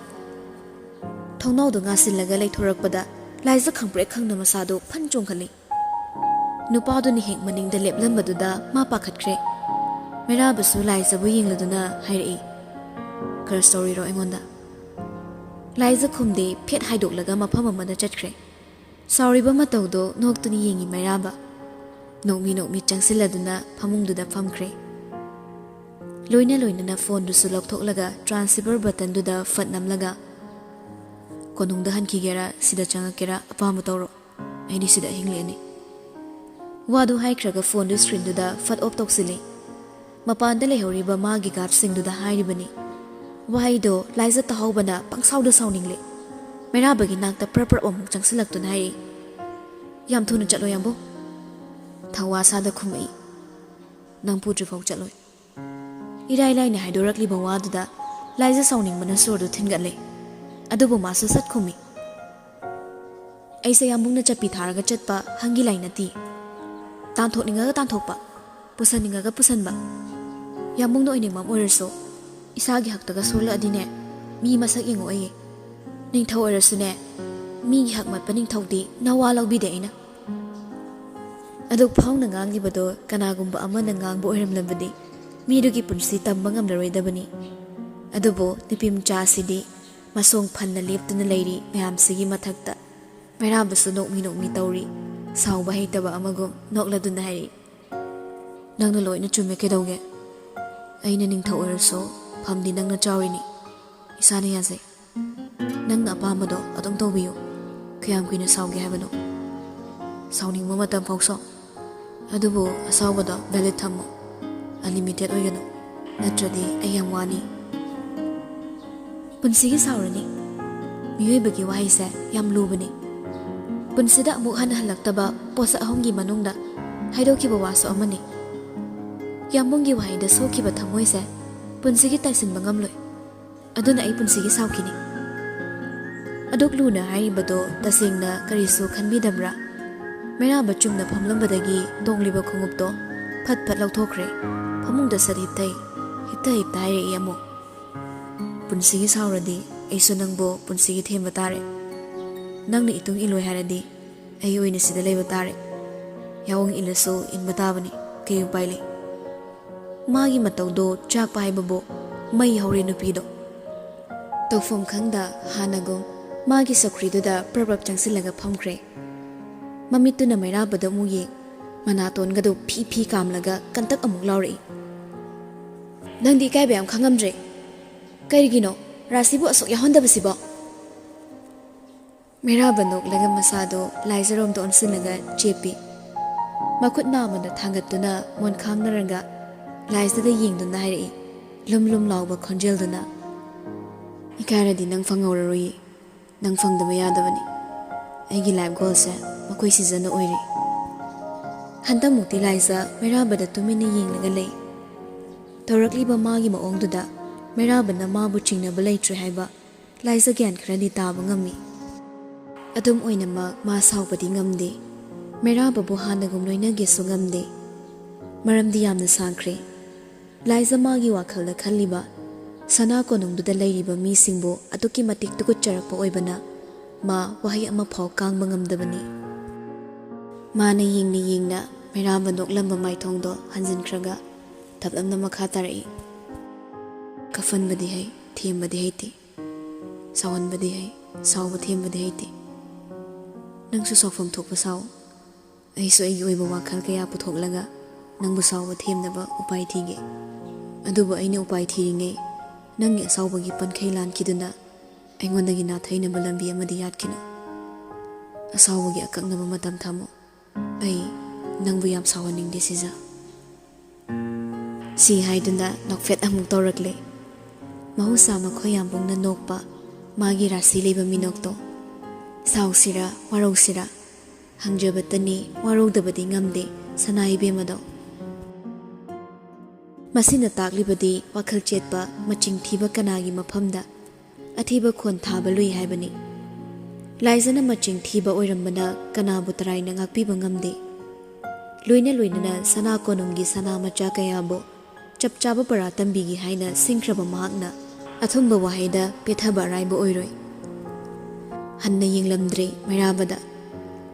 ꯊꯣꯡꯅꯥꯎꯗꯨ ꯉꯥꯁꯤꯜꯂꯒ ꯂꯩꯊꯣꯔꯛꯄꯗ ꯂꯥꯏꯖ ꯈꯪꯄ꯭ꯔꯦꯛ ꯈꯪꯅ ꯃꯁꯥꯗꯨ ꯐꯟ ꯆꯣꯡꯈꯠꯂꯤ꯫ ꯅꯨꯄꯥꯗꯨꯅ ꯍꯦꯛ ꯃꯅꯤꯡꯗ ꯂꯦꯞꯂꯝꯕꯗꯨꯗ ꯃꯥ ꯄꯥꯈꯠꯈ꯭ꯔꯦ꯫ ꯃꯩꯔꯥꯕꯁꯨ ꯂꯥꯏꯖꯕꯨ ꯌꯦꯡꯂꯗꯨꯅ ꯍꯥꯏꯔꯛꯏ, "ꯀꯔꯁ ꯇꯧꯔꯤꯔꯣ ꯑꯩꯉꯣꯟꯗ?" ꯂꯥꯏꯖ ꯈꯨꯝꯗꯦ, ꯐꯦꯠ ꯍꯥꯏꯗꯣꯛꯂꯒ ꯃꯐꯝ ꯑꯃꯗ ꯆꯠꯈ꯭ꯔꯦ꯫ ꯁꯥꯎꯔꯤꯕ ꯃꯇꯧꯗꯣ ꯅꯣꯛꯇꯨꯅ ꯌꯦꯡꯉꯤ ꯃꯩꯔꯥꯕ꯫ ꯅꯣꯛꯃꯤ ꯅꯣꯛꯃꯤ ꯆꯪꯁꯤꯜꯂꯗꯨꯅ ꯐꯃꯨꯡꯗꯨꯗ ꯐꯝꯈ꯭ꯔꯦ꯫ ꯂꯣꯏꯅ ꯂꯣꯏꯅꯅ ꯐꯣꯟꯗꯨꯁꯨ ꯂꯧꯊꯣꯛꯂꯒ transceiver buttonꯗꯨꯗ ꯐꯠ ꯅꯝꯂꯒ, "ꯀꯣꯅꯨꯡꯗ ꯍꯟꯈꯤꯒꯦꯔꯥ, ꯁꯤꯗ ꯆꯪꯉꯛꯀꯦꯔꯥ, ꯑꯄꯥꯝꯕ ꯇꯧꯔꯣ꯫ ꯑꯩꯗꯤ ꯁꯤꯗ ꯑꯍꯤꯡ ꯂꯦꯛꯑꯅꯤ꯫" ꯋꯥꯗꯨ ꯍꯥꯏꯈ꯭ꯔꯒ ꯐꯣꯟꯗꯨ screenꯗꯨꯗ ꯐꯠ off ꯇꯧꯁꯤꯜꯂꯤ꯫ ꯃꯄꯥꯟꯗ ꯂꯩꯍꯧꯔꯤꯕ ꯃꯥꯒꯤ guardꯁꯤꯡꯗꯨꯗ ꯍꯥꯏꯔꯤꯕꯅꯤ꯫ ꯋꯥꯍꯩꯗꯣ ꯂꯥꯏꯖ ꯇꯥꯍꯧꯕꯅ ꯄꯪꯁꯥꯎꯗ ꯁꯥꯎꯅꯤꯡꯂꯦ꯫ ꯃꯩꯔꯥꯕꯒꯤ ꯅꯥꯛꯇ ꯄ꯭ꯔꯞ ꯄ꯭ꯔꯞ ꯑꯃꯨꯛ ꯆꯪꯁꯤꯜꯂꯛꯇꯨꯅ ꯍꯥꯏꯔꯛꯏ, "ꯌꯥꯝ ꯊꯨꯅ ꯆꯠꯂꯣ ꯌꯥꯝꯕꯨꯡ꯫" ꯊꯧꯋꯥ ꯁꯥꯗ ꯈꯨꯝꯃꯛꯏ, "ꯅꯪ ꯄꯨꯗ꯭ꯔꯤꯐꯥꯎ ꯆꯠꯂꯣꯏ꯫" ꯏꯔꯥꯏ ꯂꯥꯏꯅ ꯍꯥꯏꯗꯣꯔꯛꯂꯤꯕ ꯋꯥꯗꯨꯗ ꯂꯥꯏꯖ ꯁꯥꯎꯅꯤꯡꯕꯅ ꯁꯣꯔꯗꯨ ꯊꯤꯟꯒꯠꯂꯦ꯫ ꯑꯗꯨꯕꯨ ꯃꯥꯁꯨ ꯁꯠ ꯈꯨꯝꯃꯤ, "ꯑꯩꯁꯦ ꯌꯥꯝꯕꯨꯡꯅ ꯆꯠꯄꯤ ꯊꯥꯔꯒ ꯆꯠꯄ ꯍꯪꯒꯤ ꯂꯥꯏ ꯅꯠꯇꯦ꯫ ꯇꯥꯟꯊꯣꯛꯅꯤꯡꯉꯒ ꯇꯥꯟꯊꯣꯛꯄ, ꯄꯨꯁꯟꯅꯤꯡꯉꯒ ꯄꯨꯁꯟꯕ꯫ ꯌꯥꯝꯕꯨꯡꯅ ꯑꯣꯏꯅꯤꯡꯕ ꯑꯃ ꯑꯣꯏꯔꯁꯨ, ꯏꯁꯥꯒꯤ ꯍꯛꯇꯒ ꯁꯣꯛꯂꯛꯑꯗꯤꯅꯦ, ꯃꯤ ꯃꯁꯛ ꯌꯦꯡꯉꯣ ꯑꯩꯌꯦ꯫ ꯅꯤꯡꯊꯧ ꯑꯣꯏꯔꯁꯨꯅꯦ, ꯃꯤꯒꯤ ꯍꯛ ꯃꯠꯄ ꯅꯤꯡꯊꯧꯗꯤ ꯅꯋꯥ ꯂꯧꯕꯤꯗꯦ ꯑꯩꯅ꯫" ꯑꯗꯨꯛ ꯐꯥꯎꯅ ꯉꯥꯡꯂꯤꯕꯗꯣ ꯀꯅꯥꯒꯨꯝꯕ ꯑꯃꯅ ꯉꯥꯡꯕ ꯑꯣꯏꯔꯝꯂꯕꯗꯤ ꯃꯤꯗꯨꯒꯤ ꯄꯨꯟꯁꯤ ꯇꯝꯕ ꯉꯝꯂꯔꯣꯏꯗꯕꯅꯤ꯫ ꯑꯗꯨꯕꯨ ꯅꯨꯄꯤ ꯃꯆꯥ ꯑꯁꯤꯗꯤ ꯃꯁꯣꯡ ꯐꯟꯅ ꯂꯦꯞꯇꯨꯅ ꯂꯩꯔꯤ ꯃꯌꯥꯝꯁꯤꯒꯤ ꯃꯊꯛꯇ꯫ ꯃꯩꯔꯥꯕꯁꯨ ꯅꯣꯛꯃꯤ ꯅꯣꯛꯃꯤ ꯇꯧꯔꯤ꯫ ꯁꯥꯎꯕ ꯍꯩꯇꯕ ꯑꯃꯒꯨꯝ ꯅꯣꯛꯂꯗꯨꯅ ꯍꯥꯏꯔꯤ, "ꯅꯪꯅ ꯂꯣꯏꯅ ꯆꯨꯝꯃꯦ, ꯀꯩꯗꯧꯒꯦ? ꯑꯩꯅ ꯅꯤꯡꯊꯧ ꯑꯣꯏꯔꯁꯨ ꯐꯝꯗꯤ ꯅꯪꯅ ꯆꯥꯎꯔꯤꯅꯤ꯫ ꯏꯁꯥꯅ ꯌꯥꯖꯩ꯫ ꯅꯪꯅ ꯑꯄꯥꯝꯕꯗꯣ ꯑꯗꯨꯝ ꯇꯧꯕꯤꯌꯨ꯫ ꯀꯌꯥꯝ ꯀꯨꯏꯅ ꯁꯥꯎꯒꯦ ꯍꯥꯏꯕꯅꯣ? ꯁꯥꯎꯅꯤꯡꯕ ꯃꯇꯝ ꯐꯥꯎ ꯁꯥꯎ꯫ ꯑꯗꯨꯕꯨ ꯑꯁꯥꯎꯕꯗꯣ valid ꯊꯝꯃꯨ꯫ Unlimited ꯑꯣꯏꯒꯅꯨ꯫ ꯅꯠꯇ꯭ꯔꯗꯤ ꯑꯩ ꯌꯥꯝ ꯋꯥꯅꯤ꯫" ꯄꯨꯟꯁꯤꯒꯤ ꯁꯥꯎꯔꯅꯤ꯫ ꯃꯤꯑꯣꯏꯕꯒꯤ ꯋꯥꯍꯩꯁꯦ ꯌꯥꯝ ꯂꯨꯕꯅꯤ꯫ ꯄꯨꯟꯁꯤꯗ ꯑꯃꯨꯛ ꯍꯟꯅ ꯍꯜꯂꯛꯇꯕ ꯄꯣꯠꯁꯛ ꯑꯍꯨꯝꯒꯤ ꯃꯅꯨꯡꯗ ꯍꯥꯏꯗꯣꯛꯈꯤꯕ ꯋꯥꯁꯨ ꯑꯃꯅꯤ꯫ ꯌꯥꯝꯕꯨꯡꯒꯤ ꯋꯥꯍꯩꯗ ꯁꯣꯛꯈꯤꯕ ꯊꯃꯣꯏꯁꯦ ꯄꯨꯟꯁꯤꯒꯤ ꯇꯥꯏꯁꯤꯟꯕ ꯉꯝꯂꯣꯏ꯫ ꯑꯗꯨꯅ ꯑꯩ ꯄꯨꯟꯁꯤꯒꯤ ꯁꯥꯎꯈꯤꯅꯤ꯫ ꯑꯗꯨꯛ ꯂꯨꯅ ꯍꯥꯏꯔꯤꯕꯗꯣ ꯇꯁꯦꯡꯅ ꯀꯔꯤꯁꯨ ꯈꯟꯕꯤꯗꯕ꯭ꯔꯥ? ꯃꯩꯔꯥꯕ ꯆꯨꯝꯅ ꯐꯝꯂꯝꯕꯗꯒꯤ ꯇꯣꯡꯂꯤꯕ ꯈꯣꯡꯎꯞꯇꯣ ꯐꯠ ꯐꯠ ꯂꯧꯊꯣꯛꯈ꯭ꯔꯦ꯫ ꯐꯃꯨꯡꯗ ꯁꯠ ꯍꯤꯞꯊꯩ꯫ ꯍꯤꯞꯊ ꯍꯤꯞꯊ ꯍꯥꯏꯔꯛꯏ ꯑꯃꯨꯛ, "ꯄꯨꯟꯁꯤꯒꯤ ꯁꯥꯎꯔꯗꯤ ꯑꯩꯁꯨ ꯅꯪꯕꯨ ꯄꯨꯟꯁꯤꯒꯤ ꯊꯦꯝꯕ ꯇꯥꯔꯦ꯫ ꯅꯪꯅ ꯏꯇꯨꯡ ꯏꯜꯂꯣꯏ ꯍꯥꯏꯔꯗꯤ ꯑꯩ ꯑꯣꯏꯅ ꯁꯤꯗ ꯂꯩꯕ ꯇꯥꯔꯦ꯫ ꯌꯥꯑꯣꯡ ꯏꯜꯂꯁꯨ ꯏꯟꯕ ꯇꯥꯕꯅꯤ, ꯀꯩ ꯎꯄꯥꯏ ꯂꯩ?" ꯃꯥꯒꯤ ꯃꯇꯧꯗꯣ ꯆꯥꯛꯄ ꯍꯥꯏꯕꯕꯨ ꯃꯩ ꯍꯧꯔꯦ ꯅꯨꯄꯤꯗꯣ꯫ ꯇꯧꯐꯝ ꯈꯪꯗ ꯍꯥꯟꯅꯒꯨꯝ ꯃꯥꯒꯤ ꯆꯧꯀ꯭ꯔꯤꯗꯨꯗ ꯄ꯭ꯔꯞ ꯄ꯭ꯔꯞ ꯆꯪꯁꯤꯜꯂꯒ ꯐꯝꯈ꯭ꯔꯦ꯫ ꯃꯃꯤꯠꯇꯨꯅ ꯃꯩꯔꯥꯕꯗ ꯑꯃꯨꯛ ꯌꯦꯡ, ꯃꯅꯥꯇꯣꯟꯒꯗꯨ ꯐꯤ ꯐꯤ ꯀꯥꯝꯂꯒ ꯀꯟꯇꯛ ꯑꯃꯨꯛ ꯂꯥꯎꯔꯛꯏ꯫ "ꯅꯪꯗꯤ ꯏꯀꯥꯏꯕ ꯌꯥꯝ ꯈꯪꯉꯝꯗ꯭ꯔꯦ꯫ ꯀꯔꯤꯒꯤꯅꯣ ꯔꯥꯁꯤꯕꯨ ꯑꯁꯨꯛ ꯌꯥꯎꯍꯟꯗꯕꯁꯤꯕꯣ?" ꯃꯩꯔꯥꯕ ꯅꯣꯛꯂꯒ ꯃꯁꯥꯗꯣ ꯂꯥꯏꯖꯔꯣꯝꯗ ꯑꯣꯟꯁꯤꯜꯂꯒ ꯆꯦꯞꯄꯤ꯫ ꯃꯈꯨꯠ ꯅꯥꯝꯃꯗ ꯊꯥꯡꯒꯠꯇꯨꯅ ꯃꯣꯟ ꯈꯥꯡꯅꯔꯒ ꯂꯥꯏꯖꯗ ꯌꯦꯡꯗꯨꯅ ꯍꯥꯏꯔꯛꯏ, ꯂꯨꯝ ꯂꯨꯝ ꯂꯥꯎꯕ ꯈꯣꯟꯖꯦꯜꯗꯨꯅ, "ꯏꯀꯥꯏꯔꯗꯤ ꯅꯪ ꯐꯪꯍꯧꯔꯔꯣꯏꯌꯦ꯫ ꯅꯪ ꯐꯪꯗꯕ ꯌꯥꯗꯕꯅꯤ꯫ ꯑꯩꯒꯤ ꯂꯥꯏꯐ ꯒꯣꯜꯁꯦ ꯃꯈꯣꯏ ꯁꯤꯖꯟꯅ ꯑꯣꯏꯔꯦ꯫" ꯍꯟꯗꯛꯃꯨꯛꯇꯤ ꯂꯥꯏꯖ ꯃꯩꯔꯥꯕꯗ ꯇꯨꯃꯤꯟꯅ ꯌꯦꯡꯂꯒ ꯂꯩ꯫ ꯇꯧꯔꯛꯂꯤꯕ ꯃꯥꯒꯤ ꯃꯑꯣꯡꯗꯨꯗ ꯃꯩꯔꯥꯕꯅ ꯃꯥꯕꯨ ꯆꯤꯡꯅꯕ ꯂꯩꯇ꯭ꯔꯦ ꯍꯥꯏꯕ ꯂꯥꯏꯖ ꯒ꯭ꯌꯥꯟ ꯈꯔꯗꯤ ꯇꯥꯕ ꯉꯝꯃꯤ꯫ ꯑꯗꯨꯝ ꯑꯣꯏꯅꯃꯛ ꯃꯥ ꯁꯥꯎꯕꯗꯤ ꯉꯝꯗꯦ꯫ ꯃꯩꯔꯥꯕꯕꯨ ꯍꯥꯟꯅꯒꯨꯝ ꯂꯣꯏꯅꯒꯦꯁꯨ ꯉꯝꯗꯦ꯫ ꯃꯔꯝꯗꯤ ꯌꯥꯝꯅ ꯁꯥꯡꯈ꯭ꯔꯦ꯫ ꯂꯥꯏꯖ ꯃꯥꯒꯤ ꯋꯥꯈꯜꯗ ꯈꯜꯂꯤꯕ ꯁꯅꯥ ꯀꯣꯅꯨꯡꯗꯨꯗ ꯂꯩꯔꯤꯕ ꯃꯤꯁꯤꯡꯕꯨ ꯑꯗꯨꯛꯀꯤ ꯃꯇꯤꯛ ꯇꯨꯀꯠꯆꯔꯛꯄ ꯑꯣꯏꯕꯅ ꯃꯥ ꯋꯥꯍꯩ ꯑꯃꯐꯥꯎ ꯀꯥꯡꯕ ꯉꯝꯗꯕꯅꯤ꯫ ꯃꯥꯅ ꯌꯦꯡꯅ ꯌꯦꯡꯅ ꯃꯩꯔꯥꯕ ꯅꯣꯛꯂꯝꯕ ꯃꯥꯏꯊꯣꯡꯗꯣ ꯍꯟꯖꯤꯟꯈ꯭ꯔꯒ ꯊꯞꯂꯞꯅ ꯃꯈꯥ ꯇꯥꯔꯛꯏ, "ꯀꯐꯟꯕꯗꯤ ꯍꯩ, ꯊꯦꯝꯕꯗꯤ ꯍꯩꯇꯦ꯫ ꯁꯥꯎꯍꯟꯕꯗꯤ ꯍꯩ, ꯁꯥꯎꯕ ꯊꯦꯝꯕꯗꯤ ꯍꯩꯇꯦ꯫ ꯅꯪꯁꯨ ꯁꯥꯎꯐꯝ ꯊꯣꯛꯄ ꯁꯥꯎ꯫ ꯑꯩꯁꯨ ꯑꯩꯒꯤ ꯑꯣꯏꯕ ꯋꯥꯈꯜ ꯀꯌꯥ ꯄꯨꯊꯣꯛꯂꯒ ꯅꯪꯕꯨ ꯁꯥꯎꯕ ꯊꯦꯝꯅꯕ ꯎꯄꯥꯏ ꯊꯤꯒꯦ꯫ ꯑꯗꯨꯕꯨ ꯑꯩꯅ ꯎꯄꯥꯏ ꯊꯤꯔꯤꯉꯩ ꯅꯪꯒꯤ ꯑꯁꯥꯎꯕꯒꯤ ꯄꯟꯈꯩ ꯂꯥꯟꯈꯤꯗꯨꯅ ꯑꯩꯉꯣꯟꯗꯒꯤ ꯅꯥꯊꯩꯅꯕ ꯂꯝꯕꯤ ꯑꯃꯗꯤ ꯌꯥꯠꯈꯤꯅꯨ꯫ ꯑꯁꯥꯎꯕꯒꯤ ꯑꯀꯛꯅꯕ ꯃꯇꯝ ꯊꯝꯃꯨ꯫ ꯑꯩ ꯅꯪꯕꯨ ꯌꯥꯝ ꯁꯥꯎꯍꯟꯅꯤꯡꯗꯦ, ꯁꯤꯖ꯫" ꯁꯤ ꯍꯥꯏꯗꯨꯅ ꯅꯣꯛꯐꯦꯠ ꯑꯃꯨꯛ ꯇꯧꯔꯛꯂꯦ꯫ ꯃꯍꯧꯁꯥ ꯃꯈꯣꯏ ꯌꯥꯝꯕꯨꯡꯅ ꯅꯣꯛꯄ ꯃꯥꯒꯤ ꯔꯥꯁꯤ ꯂꯩꯕ ꯃꯤꯅꯣꯛꯇꯣ꯫ ꯁꯥꯎꯁꯤꯔꯥ, ꯋꯥꯔꯧꯁꯤꯔꯥ, ꯍꯪꯖꯕꯇꯅꯤ, ꯋꯥꯔꯧꯗꯕꯗꯤ ꯉꯝꯗꯦ ꯁꯅꯥ ꯏꯕꯦꯝꯃꯗꯣ꯫ ꯃꯁꯤꯅ ꯇꯥꯛꯂꯤꯕꯗꯤ ꯋꯥꯈꯜ ꯆꯦꯠꯄ, ꯃꯆꯤꯡ ꯊꯤꯕ ꯀꯅꯥꯒꯤ ꯃꯐꯝꯗ ꯑꯊꯤꯕ ꯈꯣꯟ ꯊꯥꯕ ꯂꯨꯏ ꯍꯥꯏꯕꯅꯤ꯫ ꯂꯥꯏꯖꯅ ꯃꯆꯤꯡ ꯊꯤꯕ ꯑꯣꯏꯔꯝꯕꯅ ꯀꯅꯥꯕꯨ ꯇꯔꯥꯏꯅ ꯉꯥꯛꯄꯤꯕ ꯉꯝꯗꯦ꯫ ꯂꯣꯏꯅ ꯂꯣꯏꯅꯅ ꯁꯅꯥ ꯀꯣꯅꯨꯡꯒꯤ ꯁꯅꯥ ꯃꯆꯥ ꯀꯌꯥꯕꯨ ꯆꯞ ꯆꯥꯕ ꯄꯔꯥ ꯇꯝꯕꯤꯒꯦ ꯍꯥꯏꯅ ꯁꯤꯡꯈ꯭ꯔꯕ ꯃꯍꯥꯛꯅ ꯑꯊꯨꯝꯕ ꯋꯥꯍꯩꯗ ꯄꯦꯊꯕ ꯑꯔꯥꯏꯕ ꯑꯣꯏꯔꯣꯏ꯫ ꯍꯟꯅ ꯌꯦꯡꯂꯝꯗ꯭ꯔꯦ ꯃꯩꯔꯥꯕꯗ꯫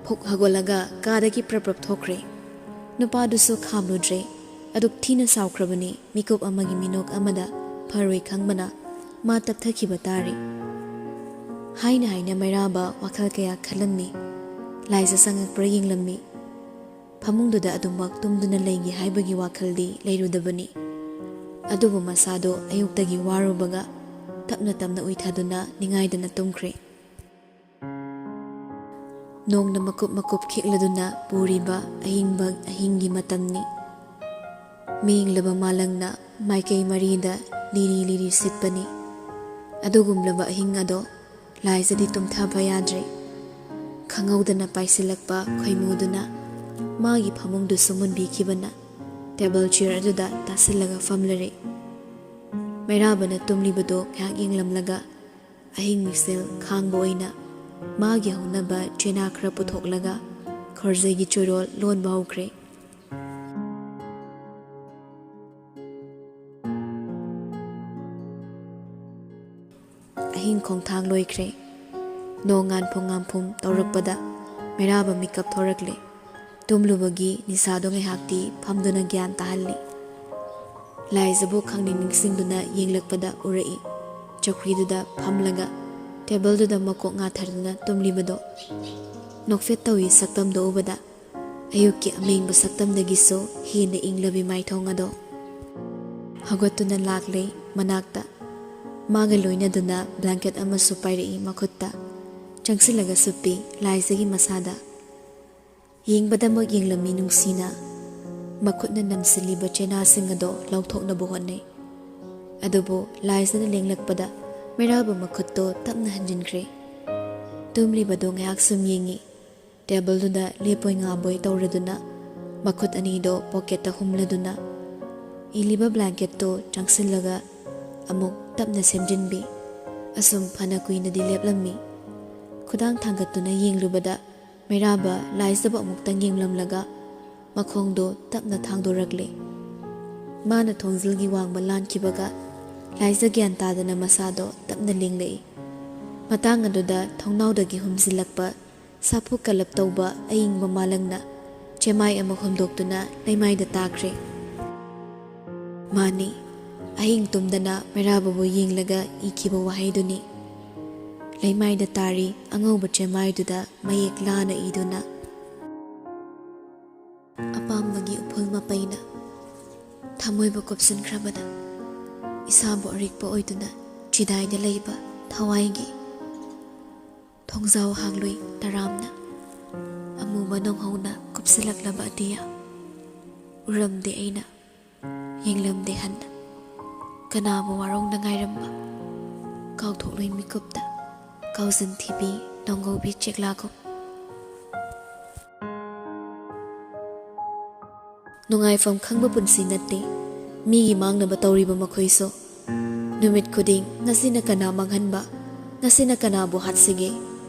ꯐꯨꯛ ꯍꯧꯒꯠꯂꯒ ꯀꯥꯗꯒꯤ ꯄ꯭ꯔꯞ ꯄ꯭ꯔꯞ ꯊꯣꯛꯈ꯭ꯔꯦ꯫ ꯅꯨꯄꯥꯗꯨꯁꯨ ꯈꯥꯝꯂꯨꯗ꯭ꯔꯦ꯫ ꯑꯗꯨꯛ ꯊꯤꯅ ꯁꯥꯎꯈ꯭ꯔꯕꯅꯤ, ꯃꯤꯀꯨꯞ ꯑꯃꯒꯤ ꯃꯤꯅꯣꯛ ꯑꯃꯗ ꯐꯔꯣꯏ ꯈꯪꯕꯅ ꯃꯥ ꯇꯞꯊꯈꯤꯕ ꯇꯥꯔꯦ꯫ ꯍꯥꯏꯅ ꯍꯥꯏꯅ ꯃꯩꯔꯥꯕ ꯋꯥꯈꯜ ꯀꯌꯥ ꯈꯜꯂꯝꯃꯤ꯫ ꯂꯥꯏꯖ ꯆꯪꯉꯛꯄ꯭ꯔꯥ ꯌꯦꯡꯂꯝꯃꯤ꯫ ꯐꯃꯨꯡꯗꯨꯗ ꯑꯗꯨꯃꯛ ꯇꯨꯝꯗꯨꯅ ꯂꯩꯒꯦ ꯍꯥꯏꯕꯒꯤ ꯋꯥꯈꯜꯗꯤ ꯂꯩꯔꯨꯗꯕꯅꯤ꯫ ꯑꯗꯨꯕꯨ ꯃꯁꯥꯗꯣ ꯑꯌꯨꯛꯇꯒꯤ ꯋꯥꯔꯨꯕꯒ ꯇꯞꯅ ꯇꯞꯅ ꯎꯏꯊꯗꯨꯅ ꯅꯤꯡꯉꯥꯏꯗꯅ ꯇꯨꯝꯈ꯭ꯔꯦ꯫ ꯅꯣꯡꯅ ꯃꯀꯨꯞ ꯃꯀꯨꯞ ꯈꯤꯛꯂꯗꯨꯅ ꯄꯨꯔꯤꯕ ꯑꯍꯤꯡꯕ ꯑꯍꯤꯡꯒꯤ ꯃꯇꯝꯅꯤ꯫ ꯃꯤꯡꯂꯕ ꯃꯥꯂꯪꯅ ꯃꯥꯏꯀꯩ ꯃꯔꯤꯗ ꯂꯤꯔꯤ ꯂꯤꯔꯤ ꯁꯤꯠꯄꯅꯤ꯫ ꯑꯗꯨꯒꯨꯝꯂꯕ ꯑꯍꯤꯡ ꯑꯗꯣ ꯂꯥꯏꯖꯗꯤ ꯇꯨꯝꯊꯕ ꯌꯥꯗ꯭ꯔꯦ꯫ ꯈꯪꯍꯧꯗꯅ ꯄꯥꯏꯁꯤꯜꯂꯛꯄ ꯈꯣꯏꯃꯨꯗꯨꯅ ꯃꯥꯒꯤ ꯐꯃꯨꯡꯗꯨꯁꯨ ꯃꯨꯟꯕꯤꯈꯤꯕꯅ ꯇꯦꯕꯜ ꯆꯤꯌꯔ ꯑꯗꯨꯗ ꯇꯥꯁꯤꯜꯂꯒ ꯐꯝꯂꯔꯦ꯫ ꯃꯩꯔꯥꯕꯅ ꯇꯨꯝꯂꯤꯕꯗꯣ ꯉꯥꯏꯍꯥꯛ ꯌꯦꯡꯂꯝꯂꯒ ꯑꯍꯤꯡ ꯃꯤꯡꯁꯦꯜ ꯈꯥꯡꯕ ꯑꯣꯏꯅ ꯃꯥꯒꯤ ꯍꯧꯅꯕ ꯆꯦꯅꯥ ꯈꯔ ꯄꯨꯊꯣꯛꯂꯒ ꯈꯣꯔꯖꯩꯒꯤ ꯆꯣꯏꯔꯣꯜ ꯂꯣꯟꯕ ꯍꯧꯈ꯭ꯔꯦ꯫ ꯑꯍꯤꯡ ꯈꯣꯡꯊꯥꯡ ꯂꯣꯏꯈ꯭ꯔꯦ꯫ ꯅꯣꯡ ꯉꯥꯟꯐꯨ ꯉꯥꯟꯐꯨꯝ ꯇꯧꯔꯛꯄꯗ ꯃꯩꯔꯥꯕ ꯃꯤꯀꯞ ꯊꯣꯔꯛꯂꯦ꯫ ꯇꯨꯝꯂꯨꯕꯒꯤ ꯅꯤꯁꯥꯗꯣ ꯉꯥꯏꯍꯥꯛꯇꯤ ꯐꯝꯗꯨꯅ ꯒ꯭ꯌꯥꯟ ꯇꯥꯍꯜꯂꯤ꯫ ꯂꯥꯏꯖꯕꯨ ꯈꯪꯅꯤꯡ ꯅꯤꯡꯁꯤꯡꯗꯨꯅ ꯌꯦꯡꯂꯛꯄꯗ ꯎꯔꯛꯏ꯫ ꯆꯧꯀ꯭ꯔꯤꯗꯨꯗ ꯐꯝꯂꯒ ꯇꯦꯕꯜꯗꯨꯗ ꯃꯀꯣꯛ ꯉꯥꯊꯗꯨꯅ ꯇꯨꯝꯂꯤꯕꯗꯣ꯫ ꯅꯣꯛꯐꯦꯠ ꯇꯧꯏ ꯁꯛꯇꯝꯗꯣ ꯎꯕꯗ꯫ ꯑꯌꯨꯛꯀꯤ ꯑꯃꯦꯡꯕ ꯁꯛꯇꯝꯗꯒꯤꯁꯨ ꯍꯦꯟꯅ ꯏꯪꯂꯕꯤ ꯃꯥꯏꯊꯣꯡ ꯑꯗꯣ꯫ ꯍꯧꯒꯠꯇꯨꯅ ꯂꯥꯛꯂꯦ ꯃꯅꯥꯛꯇ꯫ ꯃꯥꯒ ꯂꯣꯏꯅꯗꯨꯅ ꯕ꯭ꯂꯥꯡꯀꯦꯠ ꯑꯃꯁꯨ ꯄꯥꯏꯔꯛꯏ ꯃꯈꯨꯠꯇ꯫ ꯆꯪꯁꯤꯜꯂꯒ ꯁꯨꯞꯄꯤ ꯂꯥꯏꯖꯒꯤ ꯃꯁꯥꯗ꯫ ꯌꯦꯡꯕꯗꯃꯛ ꯌꯦꯡꯂꯝꯃꯤ ꯅꯨꯡꯁꯤꯅ꯫ ꯃꯈꯨꯠꯅ ꯅꯝꯁꯤꯜꯂꯤꯕ ꯆꯦꯅꯥꯁꯤꯡ ꯑꯗꯣ ꯂꯧꯊꯣꯛꯅꯕ ꯍꯣꯠꯅꯩ꯫ ꯑꯗꯨꯕꯨ ꯂꯥꯏꯖꯅ ꯂꯦꯡꯂꯛꯄꯗ ꯃꯩꯔꯥꯕ ꯃꯈꯨꯠꯇꯣ ꯇꯞꯅ ꯍꯟꯖꯤꯟꯈ꯭ꯔꯦ꯫ ꯇꯨꯝꯂꯤꯕꯗꯣ ꯉꯥꯏꯍꯥꯛ ꯁꯨꯝ ꯌꯦꯡꯉꯤ꯫ ꯇꯦꯕꯜꯗꯨꯗ ꯂꯦꯞꯄꯣꯏ ꯉꯥꯕꯣꯏ ꯇꯧꯔꯗꯨꯅ ꯃꯈꯨꯠ ꯑꯅꯤꯗꯣ ꯄꯣꯀꯦꯠꯇ ꯍꯨꯝꯂꯗꯨꯅ ꯏꯜꯂꯤꯕ ꯕ꯭ꯂꯥꯡꯀꯦꯠꯇꯣ ꯆꯪꯁꯤꯜꯂꯒ ꯑꯃꯨꯛ ꯇꯞꯅ ꯁꯦꯝꯖꯤꯟꯕꯤ꯫ ꯑꯁꯨꯝ ꯐꯅ ꯀꯨꯏꯅꯗꯤ ꯂꯦꯞꯂꯝꯃꯤ꯫ ꯈꯨꯗꯥꯡ ꯊꯥꯡꯒꯠꯇꯨꯅ ꯌꯦꯡꯂꯨꯕꯗ ꯃꯩꯔꯥꯕ ꯂꯥꯏꯖꯕ ꯑꯃꯨꯛꯇꯪ ꯌꯦꯡꯂꯝꯂꯒ ꯃꯈꯣꯡꯗꯣ ꯇꯞꯅ ꯊꯥꯡꯗꯣꯔꯛꯂꯦ꯫ ꯃꯥꯅ ꯊꯣꯡꯖꯤꯜꯒꯤ ꯋꯥꯡꯃ ꯂꯥꯟꯈꯤꯕꯒ ꯂꯥꯏꯖ ꯒ꯭ꯌꯥꯟ ꯇꯥꯗꯅ ꯃꯁꯥꯗꯣ ꯇꯞꯅ ꯂꯦꯡꯂꯛꯏ꯫ ꯃꯇꯥꯡ ꯑꯗꯨꯗ ꯊꯣꯡꯅꯥꯎꯗꯒꯤ ꯍꯨꯝꯖꯤꯜꯂꯛꯄ ꯁꯥꯐꯨ ꯀꯜꯂꯞ ꯇꯧꯕ ꯑꯏꯪꯕ ꯃꯥꯂꯪꯅ ꯆꯦꯃꯥꯏ ꯑꯃ ꯍꯨꯝꯗꯣꯛꯇꯨꯅ ꯂꯩꯃꯥꯏꯗ ꯇꯥꯈ꯭ꯔꯦ꯫ ꯃꯥꯅꯤ, ꯑꯍꯤꯡ ꯇꯨꯝꯗꯅ ꯃꯩꯔꯥꯕꯕꯨ ꯌꯦꯡꯂꯒ ꯏꯈꯤꯕ ꯋꯥꯍꯩꯗꯨꯅꯤ꯫ ꯂꯩꯃꯥꯏꯗ ꯇꯥꯔꯤ ꯑꯉꯧꯕ ꯆꯦꯃꯥꯏꯗꯨꯗ ꯃꯌꯦꯛ ꯂꯥꯅ ꯏꯗꯨꯅ, ꯑꯄꯥꯝꯕꯒꯤ ꯎꯐꯨꯜ ꯃꯄꯩꯅ ꯊꯃꯣꯏꯕꯨ ꯀꯨꯞꯁꯤꯟꯈ꯭ꯔꯕꯗ, ꯏꯁꯥꯕꯨ ꯑꯔꯤꯛꯄ ꯑꯣꯏꯗꯨꯅ ꯆꯤꯗꯥꯏꯗ ꯂꯩꯕ ꯊꯋꯥꯏꯒꯤ ꯊꯣꯡꯖꯥꯎ ꯍꯥꯡꯂꯨꯏ ꯇꯔꯥꯝꯅ꯫ ꯑꯃꯨꯕ ꯅꯣꯡꯍꯧꯅ ꯀꯨꯞꯁꯤꯜꯂꯛꯂꯕ ꯑꯇꯤꯌꯥ꯫ ꯎꯔꯝꯗꯦ ꯑꯩꯅ, ꯌꯦꯡꯂꯝꯗꯦ ꯍꯟꯅ꯫ ꯀꯅꯥꯕꯨ ꯋꯥꯔꯧꯅ ꯉꯥꯏꯔꯝꯕ? ꯀꯥꯎꯊꯣꯛꯂꯣꯏ ꯃꯤꯀꯨꯞꯇ ꯀꯥꯎꯖꯟ ꯊꯤꯕꯤ ꯅꯣꯡꯒꯧꯕꯤ ꯆꯦꯛꯂꯥꯒꯨꯝ꯫ ꯅꯨꯡꯉꯥꯏꯐꯝ ꯈꯪꯕ ꯄꯨꯟꯁꯤ ꯅꯠꯇꯦ ꯃꯤꯒꯤ ꯃꯥꯡꯅꯕ ꯇꯧꯔꯤꯕ ꯃꯈꯣꯏꯁꯨ꯫ ꯅꯨꯃꯤꯠ ꯈꯨꯗꯤꯡ ꯉꯁꯤꯅ ꯀꯅꯥ ꯃꯥꯡꯍꯟꯕ, ꯉꯁꯤꯅ ꯀꯅꯥꯕꯨ ꯍꯥꯠꯁꯤꯒꯦ,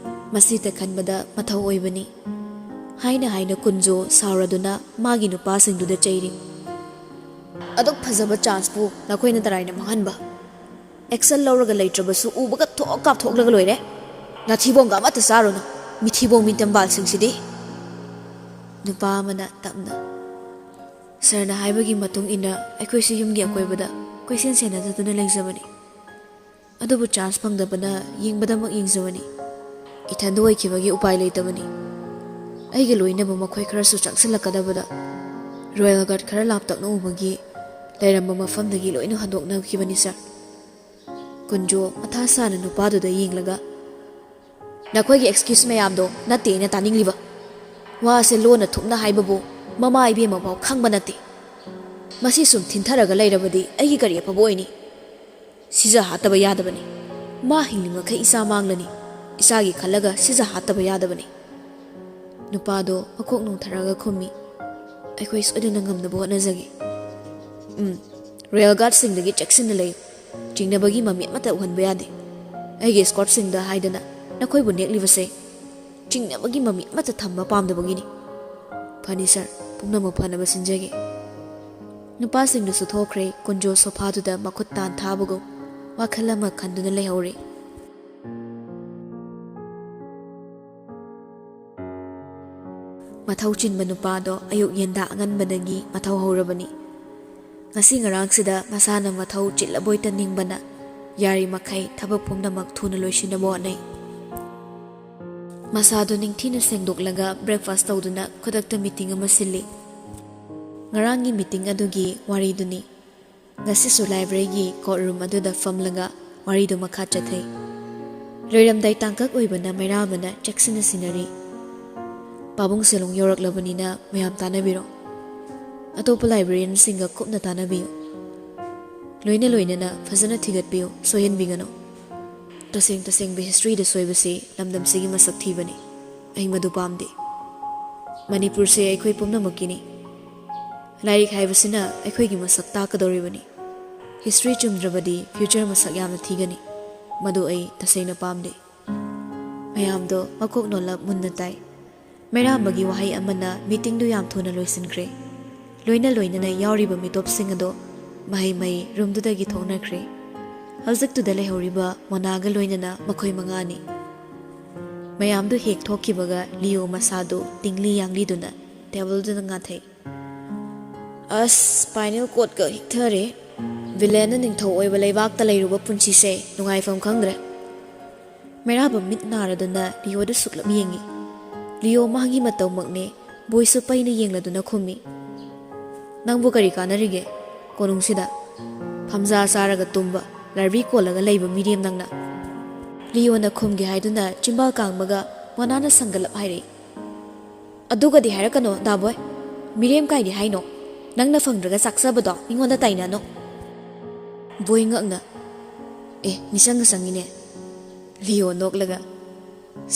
ꯃꯁꯤꯇ ꯈꯟꯕꯗ ꯃꯊꯧ ꯑꯣꯏꯕꯅꯤ ꯍꯥꯏꯅ ꯍꯥꯏꯅ ꯀꯨꯟꯖꯣ ꯁꯥꯎꯔꯗꯨꯅ ꯃꯥꯒꯤ ꯅꯨꯄꯥꯁꯤꯡꯗꯨꯗ ꯆꯩꯔꯤ꯫ ꯑꯗꯨꯛ ꯐꯖꯕ ꯆꯥꯟꯁꯄꯨ ꯅꯈꯣꯏꯅ ꯇꯔꯥꯏꯅ ꯃꯥꯡꯍꯟꯕ? ꯑꯦꯛꯁꯟ ꯂꯧꯔꯒ ꯂꯩꯇ꯭ꯔꯕꯁꯨ ꯎꯕꯒ ꯊꯣꯛ ꯀꯥꯞꯊꯣꯛꯂꯒ ꯂꯣꯏꯔꯦ꯫ ꯅꯥꯊꯤꯕꯣꯡꯒ ꯑꯃꯠꯇ ꯆꯥꯔꯨꯅꯨ, ꯃꯤꯊꯤꯕꯣꯡ ꯃꯤꯇꯝꯕꯥꯜꯁꯤꯡꯁꯤꯗꯤ꯫ ꯅꯨꯄꯥ ꯑꯃꯅ ꯇꯞꯅ, "ꯁꯥꯔꯅ ꯍꯥꯏꯕꯒꯤ ꯃꯇꯨꯡ ꯏꯟꯅ ꯑꯩꯈꯣꯏꯁꯨ ꯌꯨꯝꯒꯤ ꯑꯀꯣꯏꯕꯗ ꯀꯣꯏꯁꯦꯟ ꯁꯦꯟꯅꯖꯗꯨꯅ ꯂꯩꯖꯕꯅꯤ꯫ ꯑꯗꯨꯕꯨ ꯆꯥꯟꯁ ꯐꯪꯗꯕꯅ ꯌꯦꯡꯕꯗꯃꯛ ꯌꯦꯡꯖꯕꯅꯤ꯫ ꯏꯊꯟꯗ ꯑꯣꯏꯈꯤꯕꯒꯤ ꯎꯄꯥꯏ ꯂꯩꯇꯕꯅꯤ꯫ ꯑꯩꯒ ꯂꯣꯏꯅꯕ ꯃꯈꯣꯏ ꯈꯔꯁꯨ ꯆꯪꯁꯤꯜꯂꯛꯀꯗꯕꯗ ꯔꯣꯌꯦꯜ ꯒꯥꯔꯗ ꯈꯔ ꯂꯥꯞꯇꯛꯅ ꯎꯕꯒꯤ ꯂꯩꯔꯝꯕ ꯃꯐꯝꯗꯒꯤ ꯂꯣꯏꯅ ꯍꯟꯗꯣꯛꯅꯈꯤꯕꯅꯤ ꯁꯥꯔ꯫" ꯀꯨꯟꯖꯣ ꯃꯊꯥ ꯁꯥꯅ ꯅꯨꯄꯥꯗꯨꯗ ꯌꯦꯡꯂꯒ, "ꯅꯈꯣꯏꯒꯤ ꯑꯦꯛꯁꯀ꯭ꯌꯨꯁ ꯃꯌꯥꯝꯗꯣ ꯅꯠꯇꯦ ꯑꯩꯅ ꯇꯥꯅꯤꯡꯂꯤꯕ꯫ ꯋꯥ ꯑꯁꯦ ꯂꯣꯟꯅ ꯊꯨꯞꯅ ꯍꯥꯏꯕꯕꯨ ꯃꯃꯥ ꯏꯕꯦꯝꯃꯐꯥꯎ ꯈꯪꯕ ꯅꯠꯇꯦ꯫ ꯃꯁꯤ ꯁꯨꯝ ꯊꯤꯟꯊꯔꯒ ꯂꯩꯔꯕꯗꯤ ꯑꯩꯒꯤ ꯀꯔꯤ ꯑꯐꯕ ꯑꯣꯏꯅꯤ? ꯁꯤꯖ ꯍꯥꯠꯇꯕ ꯌꯥꯗꯕꯅꯤ꯫ ꯃꯥ ꯍꯤꯡꯂꯤꯃꯈꯩ ꯏꯆꯥ ꯃꯥꯡꯂꯅꯤ, ꯏꯆꯥꯒꯤ ꯈꯜꯂꯒ ꯁꯤꯖ ꯍꯥꯠꯇꯕ ꯌꯥꯗꯕꯅꯤ꯫" ꯅꯨꯄꯥꯗꯣ ꯃꯀꯣꯛ ꯅꯣꯡꯊꯔꯒ ꯈꯨꯝꯃꯤ, "ꯑꯩꯈꯣꯏ ꯁꯣꯏꯗꯅ ꯉꯝꯅꯕ ꯍꯣꯠꯅꯖꯒꯦ꯫ ꯎꯝ, ꯔꯦꯜ ꯒꯥꯔꯗꯁꯤꯡꯗꯒꯤ ꯆꯦꯛꯁꯤꯟꯅ ꯂꯩꯌꯨ꯫ ꯆꯤꯡꯅꯕꯒꯤ ꯃꯃꯤ ꯑꯃꯠꯇ ꯎꯍꯟꯕ ꯌꯥꯗꯦ꯫ ꯑꯩꯒꯤ ꯏꯁꯀꯣꯔꯠꯁꯤꯡꯗ ꯍꯥꯏꯗꯅ ꯅꯈꯣꯏꯕꯨ ꯅꯦꯛꯂꯤꯕꯁꯦ ꯆꯤꯡꯅꯕꯒꯤ ꯃꯃꯤ ꯑꯃꯠꯇ ꯊꯝꯕ ꯄꯥꯝꯗꯕꯒꯤꯅꯤ꯫" "ꯐꯅꯤ ꯁꯥꯔ, ꯄꯨꯝꯅꯃꯛ ꯐꯅꯕ ꯁꯤꯟꯖꯒꯦ꯫" ꯅꯨꯄꯥꯁꯤꯡꯗꯨꯁꯨ ꯊꯣꯛꯈ꯭ꯔꯦ꯫ ꯀꯨꯟꯖꯣ ꯁꯣꯐꯥꯗꯨꯗ ꯃꯈꯨꯠ ꯇꯥꯟ ꯊꯥꯕꯒꯨꯝ ꯋꯥꯈꯜ ꯑꯃ ꯈꯟꯗꯨꯅ ꯂꯩꯍꯧꯔꯦ꯫ ꯃꯊꯧ ꯆꯤꯟꯕ ꯅꯨꯄꯥꯗꯣ ꯑꯌꯨꯛ ꯌꯦꯟꯗꯥ ꯑꯉꯟꯕꯗꯒꯤ ꯃꯊꯧ ꯍꯧꯔꯕꯅꯤ꯫ ꯉꯁꯤ ꯉꯔꯥꯡꯁꯤꯗ ꯃꯁꯥꯅ ꯃꯊꯧ ꯆꯤꯜꯂꯕꯣꯏ ꯇꯅꯤꯡꯕꯅ ꯌꯥꯔꯤꯃꯈꯩ ꯊꯕꯛ ꯄꯨꯝꯅꯃꯛ ꯊꯨꯅ ꯂꯣꯏꯁꯤꯟꯅꯕ ꯍꯣꯠꯅꯩ꯫ ꯃꯁꯥꯗꯨ ꯅꯤꯡꯊꯤꯅ ꯁꯦꯡꯗꯣꯛꯂꯒ breakfast ꯇꯧꯗꯨꯅ ꯈꯨꯗꯛꯇ meeting ꯑꯃ ꯁꯤꯜꯂꯤ꯫ ꯉꯔꯥꯡꯒꯤ meeting ꯑꯗꯨꯒꯤ ꯋꯥꯔꯤꯗꯨꯅꯤ꯫ ꯉꯁꯤꯁꯨ library ꯒꯤ court room ꯑꯗꯨꯗ ꯐꯝꯂꯒ ꯋꯥꯔꯤꯗꯨ ꯃꯈꯥ ꯆꯠꯊꯩ꯫ ꯂꯣꯏꯔꯝꯗꯥꯏ ꯇꯥꯡꯀꯛ ꯑꯣꯏꯕꯅ ꯃꯩꯔꯥꯕꯅ ꯆꯦꯛꯁꯤꯟꯅ ꯁꯤꯟꯅꯔꯤ꯫ "ꯄꯥꯕꯨꯡ ꯁꯦꯂꯣꯡ ꯌꯧꯔꯛꯂꯕꯅꯤꯅ ꯃꯌꯥꯝ ꯇꯥꯟꯅꯕꯤꯔꯣ꯫ ꯑꯇꯣꯞꯄ librarian ꯁꯤꯡꯒ ꯀꯨꯞꯅ ꯇꯥꯟꯅꯕꯤꯌꯨ꯫ ꯂꯣꯏꯅ ꯂꯣꯏꯅꯅ ꯐꯖꯅ ꯊꯤꯒꯠꯄꯤꯌꯨ, ꯁꯣꯏꯍꯟꯕꯤꯒꯅꯨ꯫ ꯇꯁꯦꯡ ꯇꯁꯦꯡꯕ history ꯗ ꯁꯣꯏꯕꯁꯤ ꯂꯝꯗꯝꯁꯤꯒꯤ ꯃꯁꯛ ꯊꯤꯕꯅꯤ꯫ ꯑꯩ ꯃꯗꯨ ꯄꯥꯝꯗꯦ꯫ ꯃꯅꯤꯄꯨꯔꯁꯦ ꯑꯩꯈꯣꯏ ꯄꯨꯝꯅꯃꯛꯀꯤꯅꯤ꯫ ꯂꯥꯏꯔꯤꯛ ꯍꯥꯏꯕꯁꯤꯅ ꯑꯩꯈꯣꯏꯒꯤ ꯃꯁꯛ ꯇꯥꯛꯀꯗꯧꯔꯤꯕꯅꯤ꯫ History ꯆꯨꯝꯗ꯭ꯔꯕꯗꯤ future ꯃꯁꯛ ꯌꯥꯝꯅ ꯊꯤꯒꯅꯤ꯫ ꯃꯗꯨ ꯑꯩ ꯇꯁꯦꯡꯅ ꯄꯥꯝꯗꯦ꯫" ꯃꯌꯥꯝꯗꯣ ꯃꯀꯣꯛ ꯅꯣꯜꯂꯞ ꯃꯨꯟꯅ ꯇꯥꯏ꯫ ꯃꯩꯔꯥꯕꯒꯤ ꯋꯥꯍꯩ ꯑꯃꯅ meeting ꯗꯨ ꯌꯥꯝ ꯊꯨꯅ ꯂꯣꯏꯁꯤꯟꯈ꯭ꯔꯦ꯫ ꯂꯣꯏꯅ ꯂꯣꯏꯅꯅ ꯌꯥꯎꯔꯤꯕ ꯃꯤꯇꯣꯞꯁꯤꯡ ꯑꯗꯣ ꯃꯍꯩ ꯃꯍꯩ room ꯗꯨꯗꯒꯤ ꯊꯣꯛꯅꯈ꯭ꯔꯦ꯫ ꯍꯧꯖꯤꯛꯇꯨꯗ ꯂꯩꯍꯧꯔꯤꯕ ꯃꯣꯅꯥꯒ ꯂꯣꯏꯅꯅ ꯃꯈꯣꯏ ꯃꯉꯥꯅꯤ꯫ ꯃꯌꯥꯝꯗꯨ ꯍꯦꯛ ꯊꯣꯛꯈꯤꯕꯒ ꯂꯤꯑꯣ ꯃꯁꯥꯗꯨ ꯇꯤꯡꯂꯤ ꯌꯥꯡꯂꯤꯗꯨꯅ table ꯗꯨꯗ ꯉꯥꯊꯩ꯫ "ꯑꯁ, spinal cord ꯀ ꯍꯤꯛꯊꯔꯦ꯫ Villain ꯅ ꯅꯤꯡꯊꯧ ꯑꯣꯏꯕ ꯂꯩꯕꯥꯛꯇ ꯂꯩꯔꯨꯕ ꯄꯨꯟꯁꯤꯁꯦ ꯅꯨꯡꯉꯥꯏꯐꯝ ꯈꯪꯗ꯭ꯔꯦ꯫" ꯃꯩꯔꯥꯕ ꯃꯤꯠ ꯅꯥꯔꯗꯨꯅ ꯂꯤꯑꯣꯗ ꯁꯨꯛꯂꯞ ꯌꯦꯡꯉꯤ꯫ ꯂꯤꯑꯣ ꯃꯥꯒꯤ ꯃꯇꯧꯃꯛꯅꯦ꯫ ꯕꯣꯏꯁꯨ ꯄꯩꯅ ꯌꯦꯡꯂꯗꯨꯅ ꯈꯨꯝꯃꯤ꯫ "ꯅꯪꯕꯨ ꯀꯔꯤ ꯀꯥꯟꯅꯔꯤꯒꯦ ꯀꯣꯅꯨꯡꯁꯤꯗ? ꯐꯝꯖꯥ ꯆꯥꯔꯒ ꯇꯨꯝꯕ, library ꯀꯣꯜꯂꯒ ꯂꯩꯕ ꯃꯤꯔꯦꯝ ꯅꯪꯅ꯫" ꯂꯤꯑꯣꯅ ꯈꯨꯝꯒꯦ ꯍꯥꯏꯗꯨꯅ ꯆꯤꯝꯕꯥꯜ ꯀꯥꯡꯕꯒ ꯃꯣꯅꯥꯅ ꯁꯪꯒꯠꯂꯞ ꯍꯥꯏꯔꯛꯏ꯫ "ꯑꯗꯨꯒꯗꯤ ꯍꯥꯏꯔꯛꯀꯅꯣ, ꯗꯥ ꯕꯣꯏ꯫ ꯃꯤꯔꯦꯝ ꯀꯥꯏꯗꯤ ꯍꯥꯏꯅꯣ? ꯅꯪꯅ ꯐꯪꯗ꯭ꯔꯒ ꯆꯥꯛꯆꯕꯗꯣ ꯃꯤꯉꯣꯟꯗ ꯇꯥꯏꯅꯅꯣ꯫" ꯕꯣꯏ ꯉꯛꯅ, "ꯑꯦ, ꯃꯤꯆꯪꯒ ꯆꯪꯉꯤꯅꯦ꯫" ꯂꯤꯑꯣ ꯅꯣꯛꯂꯒ,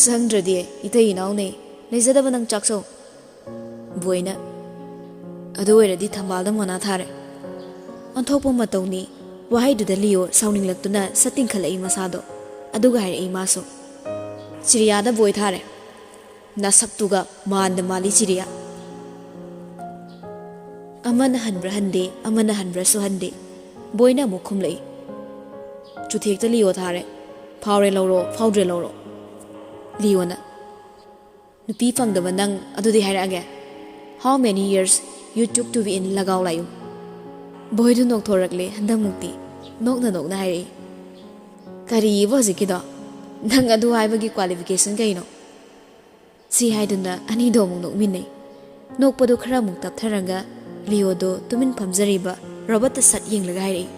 "ꯆꯪꯗ꯭ꯔꯗꯤ, ꯏꯇꯩ ꯏꯅꯥꯎꯅꯦ, ꯂꯩꯖꯗꯕ ꯅꯪ ꯆꯥꯛꯆꯧ꯫" ꯕꯣꯏꯅ, "ꯑꯗꯨ ꯑꯣꯏꯔꯗꯤ ꯊꯝꯕꯥꯜꯗ ꯃꯣꯅꯥ ꯊꯥꯔꯦ꯫" ꯑꯣꯟꯊꯣꯛꯄ ꯃꯇꯧꯅꯤ꯫ ꯋꯥꯍꯩꯗꯨꯗ ꯂꯤꯑꯣ ꯁꯥꯎꯅꯤꯡꯂꯛꯇꯨꯅ ꯁꯠ ꯇꯤꯡꯈꯠꯂꯛꯏ ꯃꯁꯥꯗꯣ꯫ ꯑꯗꯨꯒ ꯍꯥꯏꯔꯛꯏ ꯃꯥꯁꯨ, "ꯆꯤꯔꯤꯌꯥꯗ ꯕꯣꯏ ꯊꯥꯔꯦ꯫ ꯅꯁꯛꯇꯨꯒ ꯃꯥꯟꯗ ꯃꯥꯜꯂꯤ ꯆꯤꯔꯤꯌꯥ꯫" ꯑꯃꯅ ꯍꯟꯕ꯭ꯔꯥ ꯍꯟꯗꯦ, ꯑꯃꯅ ꯍꯟꯕ꯭ꯔꯥꯁꯨ ꯍꯟꯗꯦ꯫ ꯕꯣꯏꯅ ꯑꯃꯨꯛ ꯈꯨꯝꯂꯛꯏ, "ꯆꯨꯊꯦꯛꯇ ꯂꯤꯑꯣ ꯊꯥꯔꯦ꯫ ꯐꯥꯎꯔꯦ ꯂꯧꯔꯣ, ꯐꯥꯎꯗ꯭ꯔꯦ ꯂꯧꯔꯣ꯫" ꯂꯤꯑꯣꯅ, "ꯅꯨꯄꯤ ꯐꯪꯗꯕ ꯅꯪ ꯑꯗꯨꯗꯤ ꯍꯥꯏꯔꯛꯑꯒꯦ꯫ How many years you took to be in ꯂꯒꯥꯎ ꯂꯥꯏꯌꯨꯝ?" ꯕꯣꯏꯗꯨ ꯅꯣꯛꯊꯣꯔꯛꯂꯦ ꯍꯟꯗꯛꯃꯨꯛꯇꯤ꯫ ꯅꯣꯛꯅ ꯅꯣꯛꯅ ꯍꯥꯏꯔꯛꯏ, "ꯀꯔꯤꯕ ꯍꯧꯖꯤꯛꯀꯤꯗꯣ? ꯅꯪ ꯑꯗꯨ ꯍꯥꯏꯕꯒꯤ qualification ꯀꯩꯅꯣ?" ꯁꯤ ꯍꯥꯏꯗꯨꯅ ꯑꯅꯤꯗꯣ ꯑꯃꯨꯛ ꯅꯣꯛꯃꯤꯟꯅꯩ꯫ ꯅꯣꯛꯄꯗꯨ ꯈꯔ ꯑꯃꯨꯛ ꯇꯞꯊꯔꯒ ꯂꯤꯑꯣꯗꯣ ꯇꯨꯃꯤꯟ ꯐꯝꯖꯔꯤꯕ ꯔꯣꯕꯔꯠꯇ ꯁꯠ ꯌꯦꯡꯂꯒ ꯍꯥꯏꯔꯛꯏ,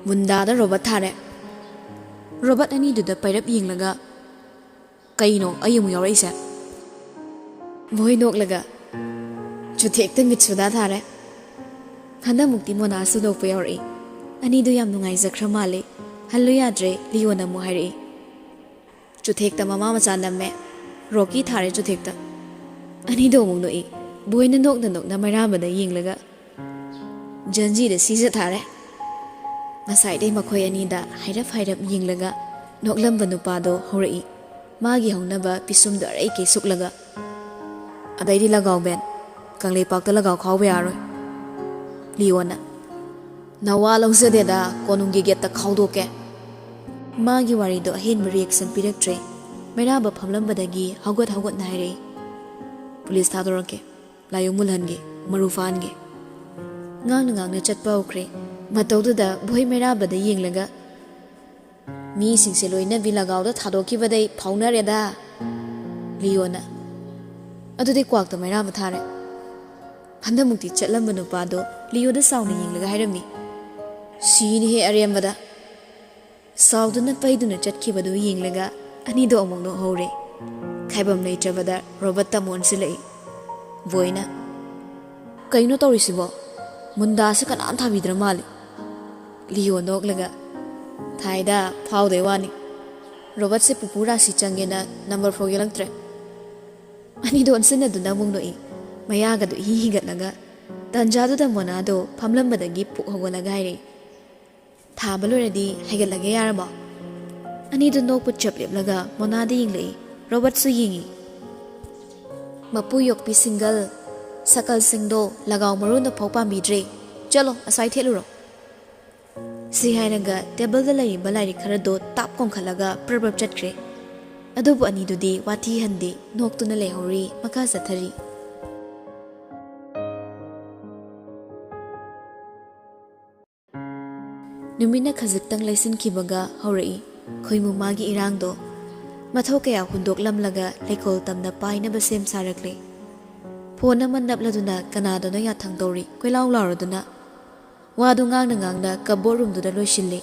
"ꯃꯨꯟꯗꯥꯗ ꯔꯣꯕꯔꯠ ꯊꯥꯔꯦ꯫ ꯔꯣꯕꯔꯠ ꯑꯅꯤꯗꯨꯗ ꯄꯩꯔꯞ ꯌꯦꯡꯂꯒ, ꯀꯩꯅꯣ ꯑꯩ ꯑꯃꯨꯛ ꯌꯥꯎꯔꯛꯏꯁꯦ?" ꯃꯣꯏ ꯅꯣꯛꯂꯒ, "ꯆꯨꯊꯦꯛꯇ ꯃꯤꯠꯁꯨꯗꯥ ꯊꯥꯔꯦ꯫" ꯍꯟꯗꯛꯃꯨꯛꯇꯤ ꯃꯣꯅꯥꯁꯨ ꯅꯣꯛꯄ ꯌꯥꯎꯔꯛꯏ꯫ ꯑꯅꯤꯗꯨ ꯌꯥꯝ ꯅꯨꯡꯉꯥꯏꯖꯈ꯭ꯔ ꯃꯥꯜꯂꯦ꯫ ꯍꯜꯂꯨ ꯌꯥꯗ꯭ꯔꯦ, ꯂꯤꯑꯣꯅ ꯑꯃꯨꯛ ꯍꯥꯏꯔꯛꯏ, "ꯆꯨꯊꯦꯛꯇ ꯃꯃꯥ ꯃꯆꯥ ꯅꯝꯃꯦ꯫ ꯔꯣꯀꯤ ꯊꯥꯔꯦ ꯆꯨꯊꯦꯛꯇ꯫" ꯑꯅꯤꯗꯣ ꯑꯃꯨꯛ ꯅꯣꯛꯏ꯫ ꯕꯣꯏꯅ ꯅꯣꯛꯅ ꯅꯣꯛꯅ ꯃꯩꯔꯥꯕꯗ ꯌꯦꯡꯂꯒ, "ꯖꯟꯖꯤꯗ ꯁꯤꯖ ꯊꯥꯔꯦ꯫" ꯉꯁꯥꯏꯗꯩ ꯃꯈꯣꯏ ꯑꯅꯤꯗ ꯍꯥꯏꯔꯞ ꯍꯥꯏꯔꯞ ꯌꯦꯡꯂꯒ ꯅꯣꯛꯂꯝꯕ ꯅꯨꯄꯥꯗꯣ ꯍꯧꯔꯛꯏ꯫ ꯃꯥꯒꯤ ꯍꯧꯅꯕ ꯄꯤꯁꯨꯝꯗꯣ ꯑꯔꯩꯀꯩ ꯁꯨꯛꯂꯒ, "ꯑꯗꯩꯗꯤ ꯂꯒꯥꯎ ꯕꯦꯟ, ꯀꯪꯂꯩꯄꯥꯛꯇ ꯂꯒꯥꯎ ꯈꯥꯎꯕ ꯌꯥꯔꯣꯏ꯫" ꯂꯤꯑꯣꯅ, "ꯅꯋꯥ ꯂꯧꯖꯗꯦꯗ, ꯀꯣꯅꯨꯡꯒꯤ ꯒꯦꯠꯇ ꯈꯥꯎꯗꯣꯛꯀꯦ꯫" ꯃꯥꯒꯤ ꯋꯥꯔꯤꯗꯣ ꯑꯍꯦꯟꯕ reaction ꯄꯤꯔꯛꯇ꯭ꯔꯦ꯫ ꯃꯩꯔꯥꯕ ꯐꯝꯂꯝꯕꯗꯒꯤ ꯍꯧꯒꯠ ꯍꯧꯒꯠꯅ ꯍꯥꯏꯔꯛꯏ, "ꯄꯨꯂꯤꯁ ꯊꯥꯗꯣꯔꯛꯀꯦ, ꯂꯥꯏꯑꯣꯡ ꯃꯨꯜꯍꯟꯒꯦ, ꯃꯔꯨ ꯐꯥꯍꯟꯒꯦ꯫" ꯉꯥꯡꯅ ꯉꯥꯡꯅ ꯆꯠꯄ ꯍꯧꯈ꯭ꯔꯦ꯫ ꯃꯇꯧꯗꯨꯗ ꯕꯣꯏ ꯃꯩꯔꯥꯕꯗ ꯌꯦꯡꯂꯒ, "ꯃꯤꯁꯤꯡꯁꯦ ꯂꯣꯏꯅꯕꯤ ꯂꯒꯥꯎꯗ ꯊꯥꯗꯣꯛꯈꯤꯕꯗꯩ ꯐꯥꯎꯅꯔꯦꯗ꯫" ꯂꯤꯑꯣꯅ, "ꯑꯗꯨꯗꯤ ꯀ꯭ꯋꯥꯛꯇ ꯃꯩꯔꯥꯕ ꯊꯥꯔꯦ꯫" ꯍꯟꯗꯛꯃꯨꯛꯇꯤ ꯆꯠꯂꯝꯕ ꯅꯨꯄꯥꯗꯣ ꯂꯤꯑꯣꯗ ꯆꯥꯎꯅ ꯌꯦꯡꯂꯒ ꯍꯥꯏꯔꯝꯃꯤ, "ꯁꯤꯅꯤꯍꯦ ꯑꯔꯦꯝꯕꯗ꯫" ꯁꯥꯎꯗꯨꯅ ꯄꯩꯗꯨꯅ ꯆꯠꯈꯤꯕꯗꯨ ꯌꯦꯡꯂꯒ ꯑꯅꯤꯗꯣ ꯑꯃꯨꯛ ꯅꯣꯛꯍꯧꯔꯦ꯫ ꯈꯥꯏꯕꯝ ꯂꯩꯇ꯭ꯔꯕꯗ ꯔꯣꯕꯔꯠꯇ ꯑꯃꯨꯛ ꯑꯣꯟꯁꯤꯜꯂꯛꯏ꯫ ꯕꯣꯏꯅ, "ꯀꯩꯅꯣ ꯇꯧꯔꯤꯁꯤꯕꯣ? ꯃꯨꯟꯗꯥꯁꯦ ꯀꯅꯥꯝ ꯊꯥꯕꯤꯗ꯭ꯔ ꯃꯥꯜꯂꯦ꯫" ꯂꯤꯑꯣ ꯅꯣꯛꯂꯒ, "ꯊꯥꯏꯗ, ꯐꯥꯎꯗꯩ ꯋꯥꯅꯤ꯫ ꯔꯣꯕꯔꯠꯁꯦ ꯄꯨꯄꯨ ꯔꯥꯁꯤ ꯆꯪꯉꯦꯅ number four ꯌꯦꯜꯂꯛꯇ꯭ꯔꯦ꯫" ꯑꯅꯤꯗꯣ ꯑꯣꯟꯁꯤꯟꯅꯗꯨꯅ ꯑꯃꯨꯛ ꯅꯣꯛꯏ꯫ ꯃꯌꯥꯒꯗꯨ ꯏꯍꯤ ꯍꯤꯒꯠꯂꯒ꯫ ꯇꯟꯖꯥꯗꯨꯗ ꯃꯣꯅꯥꯗꯣ ꯐꯝꯂꯝꯕꯗꯒꯤ ꯄꯨꯛ ꯍꯧꯒꯠꯂꯒ ꯍꯥꯏꯔꯛꯏ, "ꯊꯥꯕ ꯂꯣꯏꯔꯗꯤ ꯍꯥꯏꯒꯠꯂꯒꯦ, ꯌꯥꯔꯕꯣ?" ꯑꯅꯤꯗꯨ ꯅꯣꯛꯄ ꯆꯞ ꯂꯦꯞꯂꯒ ꯃꯣꯅꯥꯗ ꯌꯦꯡꯂꯛꯏ꯫ ꯔꯣꯕꯔꯠꯁꯨ ꯌꯦꯡꯉꯤ꯫ "ꯃꯄꯨ ꯌꯣꯛꯄꯤ ꯁꯤꯡꯒꯜ, ꯁꯀꯜꯁꯤꯡꯗꯣ ꯂꯒꯥꯎ ꯃꯔꯨꯅ ꯐꯥꯎ ꯄꯥꯝꯕꯤꯗ꯭ꯔꯦ꯫ ꯆꯠꯂꯣ, ꯑꯁ꯭ꯋꯥꯏ ꯊꯦꯠꯂꯨꯔꯣ꯫" ꯁꯤ ꯍꯥꯏꯔꯒ ꯇꯦꯕꯜꯗ ꯂꯩꯔꯤꯕ ꯂꯥꯏꯔꯤꯛ ꯈꯔꯗꯣ ꯇꯥꯞ ꯀꯣꯡꯈꯠꯂꯒ ꯄ꯭ꯔꯞ ꯄ꯭ꯔꯞ ꯆꯠꯈ꯭ꯔꯦ꯫ ꯑꯗꯨꯕꯨ ꯑꯅꯤꯗꯨꯗꯤ ꯋꯥꯊꯤ ꯍꯟꯗꯦ, ꯅꯣꯛꯇꯨꯅ ꯂꯩꯍꯧꯔꯤ, ꯃꯈꯥ ꯆꯠꯊꯔꯤ꯫ ꯅꯨꯃꯤꯠꯅ ꯈꯖꯤꯛꯇꯪ ꯂꯩꯁꯤꯟꯈꯤꯕꯒ ꯍꯧꯔꯛꯏ ꯈꯣꯏꯃꯨ ꯃꯥꯒꯤ ꯏꯔꯥꯡꯗꯣ꯫ ꯃꯊꯧ ꯀꯌꯥ ꯍꯨꯟꯗꯣꯛꯂꯝꯂꯒ ꯂꯩꯀꯣꯜ ꯇꯝꯅ ꯄꯥꯏꯅꯕ ꯁꯦꯝ ꯁꯥꯔꯛꯂꯦ꯫ ꯐꯣꯟ ꯑꯃ ꯅꯞꯂꯗꯨꯅ ꯀꯅꯥꯗꯅꯣ ꯌꯥꯊꯪ ꯇꯧꯔꯤ ꯀꯣꯏꯂꯥꯎ ꯂꯥꯎꯔꯗꯨꯅ꯫ ꯋꯥꯗꯨ ꯉꯥꯡꯅ ꯉꯥꯡꯅ ꯀꯕꯣꯔꯗ ꯔꯨꯝꯗꯨꯗ ꯂꯣꯏꯁꯤꯜꯂꯤ꯫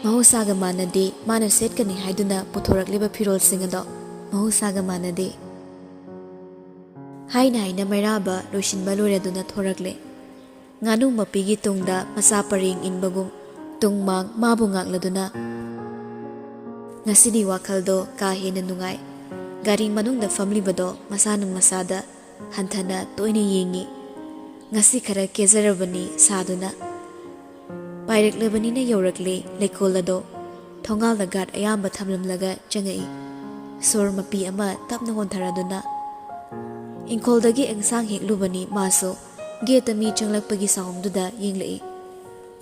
ꯃꯍꯧꯁꯥꯒ ꯃꯥꯟꯅꯗꯦ ꯃꯥꯅ ꯁꯦꯠꯀꯅꯤ ꯍꯥꯏꯗꯨꯅ ꯄꯨꯊꯣꯔꯛꯂꯤꯕ ꯐꯤꯔꯣꯜꯁꯤꯡ ꯑꯗꯣ꯫ ꯃꯍꯧꯁꯥꯒ ꯃꯥꯟꯅꯗꯦ꯫ ꯍꯥꯏꯅ ꯍꯥꯏꯅ ꯃꯩꯔꯥꯕ ꯂꯣꯏꯁꯤꯟꯕ ꯂꯣꯏꯔꯗꯨꯅ ꯊꯣꯔꯛꯂꯦ꯫ ꯉꯥꯅꯨ ꯃꯄꯤꯒꯤ ꯇꯨꯡꯗ ꯃꯆꯥ ꯄꯔꯦꯡ ꯏꯟꯕꯒꯨꯝ ꯇꯨꯡ ꯃꯥꯡ ꯃꯥꯕꯨ ꯉꯥꯛꯂꯗꯨꯅ꯫ ꯉꯁꯤꯗꯤ ꯋꯥꯈꯜꯗꯣ ꯀꯥ ꯍꯦꯟꯅ ꯅꯨꯡꯉꯥꯏ꯫ ꯒꯥꯔꯤ ꯃꯅꯨꯡꯗ ꯐꯝꯂꯤꯕꯗꯣ ꯃꯁꯥꯅ ꯃꯁꯥꯗ ꯍꯟꯊꯅ ꯇꯣꯏꯅ ꯌꯦꯡꯉꯤ꯫ ꯉꯁꯤ ꯈꯔ ꯀꯦꯖꯔꯕꯅꯤ ꯁꯥꯗꯨꯅ꯫ ꯄꯥꯏꯔꯛꯂꯕꯅꯤꯅ ꯌꯧꯔꯛꯂꯦ ꯂꯩꯀꯣꯜ ꯑꯗꯣ꯫ ꯊꯣꯡꯒꯥꯜꯗ ꯒꯥꯔꯗ ꯑꯌꯥꯝꯕ ꯊꯝꯂꯝꯂꯒ ꯆꯪꯉꯛꯏ꯫ ꯁꯣꯔ ꯃꯄꯤ ꯑꯃ ꯇꯞꯅ ꯍꯣꯟꯊꯔꯗꯨꯅ꯫ ꯏꯪꯈꯣꯜꯗꯒꯤ ꯑꯦꯟꯁꯥꯡ ꯍꯦꯛꯂꯨꯕꯅꯤ ꯃꯥꯁꯨ꯫ ꯒꯦꯠꯇ ꯃꯤ ꯆꯪꯂꯛꯄꯒꯤ ꯁꯥꯎꯝꯗꯨꯗ ꯌꯦꯡꯂꯛꯏ꯫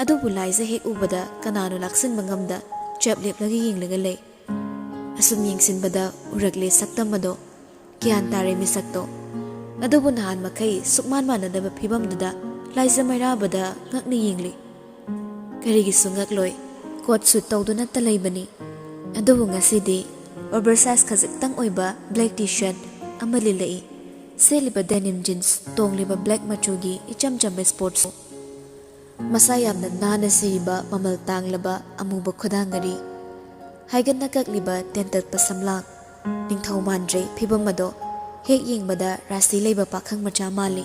ꯑꯗꯨꯕꯨ ꯂꯥꯏꯖ ꯍꯦꯛ ꯎꯕꯗ ꯀꯅꯥꯅꯣ ꯂꯥꯛꯁꯤꯟꯕ ꯉꯝꯗ ꯆꯞ ꯂꯦꯞꯂꯒ ꯌꯦꯡꯂꯒ ꯂꯩ꯫ ꯑꯁꯨꯝ ꯌꯦꯡꯁꯤꯟꯕꯗ ꯎꯔꯛꯂꯦ ꯁꯛꯇꯝ ꯑꯗꯣ꯫ ꯒ꯭ꯌꯥꯟ ꯇꯥꯔꯦ ꯃꯤꯁꯛꯇꯣ꯫ ꯑꯗꯨꯕꯨ ꯅꯍꯥꯟ ꯃꯈꯩ ꯁꯨꯛꯃꯥꯟ ꯃꯥꯟꯅꯗꯕ ꯐꯤꯕꯝꯗꯨꯗ ꯂꯥꯏꯖ ꯃꯩꯔꯥꯕꯗ ꯉꯛꯅ ꯌꯦꯡꯂꯤ꯫ ꯀꯔꯤꯒꯤꯁꯨ ꯉꯛꯂꯣꯏ꯫ ꯀꯣꯠ ꯁꯨꯠ ꯇꯧꯗꯨꯅꯇ ꯂꯩꯕꯅꯤ꯫ ꯑꯗꯨꯕꯨ ꯉꯁꯤꯗꯤ ꯑꯣꯚꯔ ꯁꯥꯏꯖ ꯈꯖꯤꯛꯇꯪ ꯑꯣꯏꯕ ꯕ꯭ꯂꯦꯛ ꯇꯤ ꯁꯔꯠ ꯑꯃ ꯂꯤꯠꯂꯛꯏ꯫ ꯁꯦꯠꯂꯤꯕ ꯗꯦꯅꯤꯝ ꯖꯤꯟꯁ, ꯇꯣꯡꯂꯤꯕ ꯕ꯭ꯂꯦꯛ ꯃꯆꯨꯒꯤ ꯏꯆꯝ ꯆꯝꯕ ꯁ꯭ꯄꯣꯔꯠꯁ ꯁꯨ꯫ ꯃꯁꯥ ꯌꯥꯝꯅ ꯅꯥꯟꯅ ꯁꯤꯔꯤꯕ ꯃꯃꯜ ꯇꯥꯡꯂꯕ ꯑꯃꯨꯕ ꯈꯨꯗꯥꯡ ꯉꯔꯤ꯫ ꯍꯥꯏꯒꯠꯅ ꯀꯛꯂꯤꯕ ꯇꯦꯟꯇꯛꯄ ꯁꯝꯂꯥꯡ꯫ ꯅꯤꯡꯊꯧ ꯃꯥꯟꯗ꯭ꯔꯦ ꯐꯤꯕꯝ ꯑꯗꯣ꯫ ꯍꯦꯛ ꯌꯦꯡꯕꯗ ꯔꯥꯁꯤ ꯂꯩꯕ ꯄꯥꯈꯪ ꯃꯆꯥ ꯃꯥꯜꯂꯤ꯫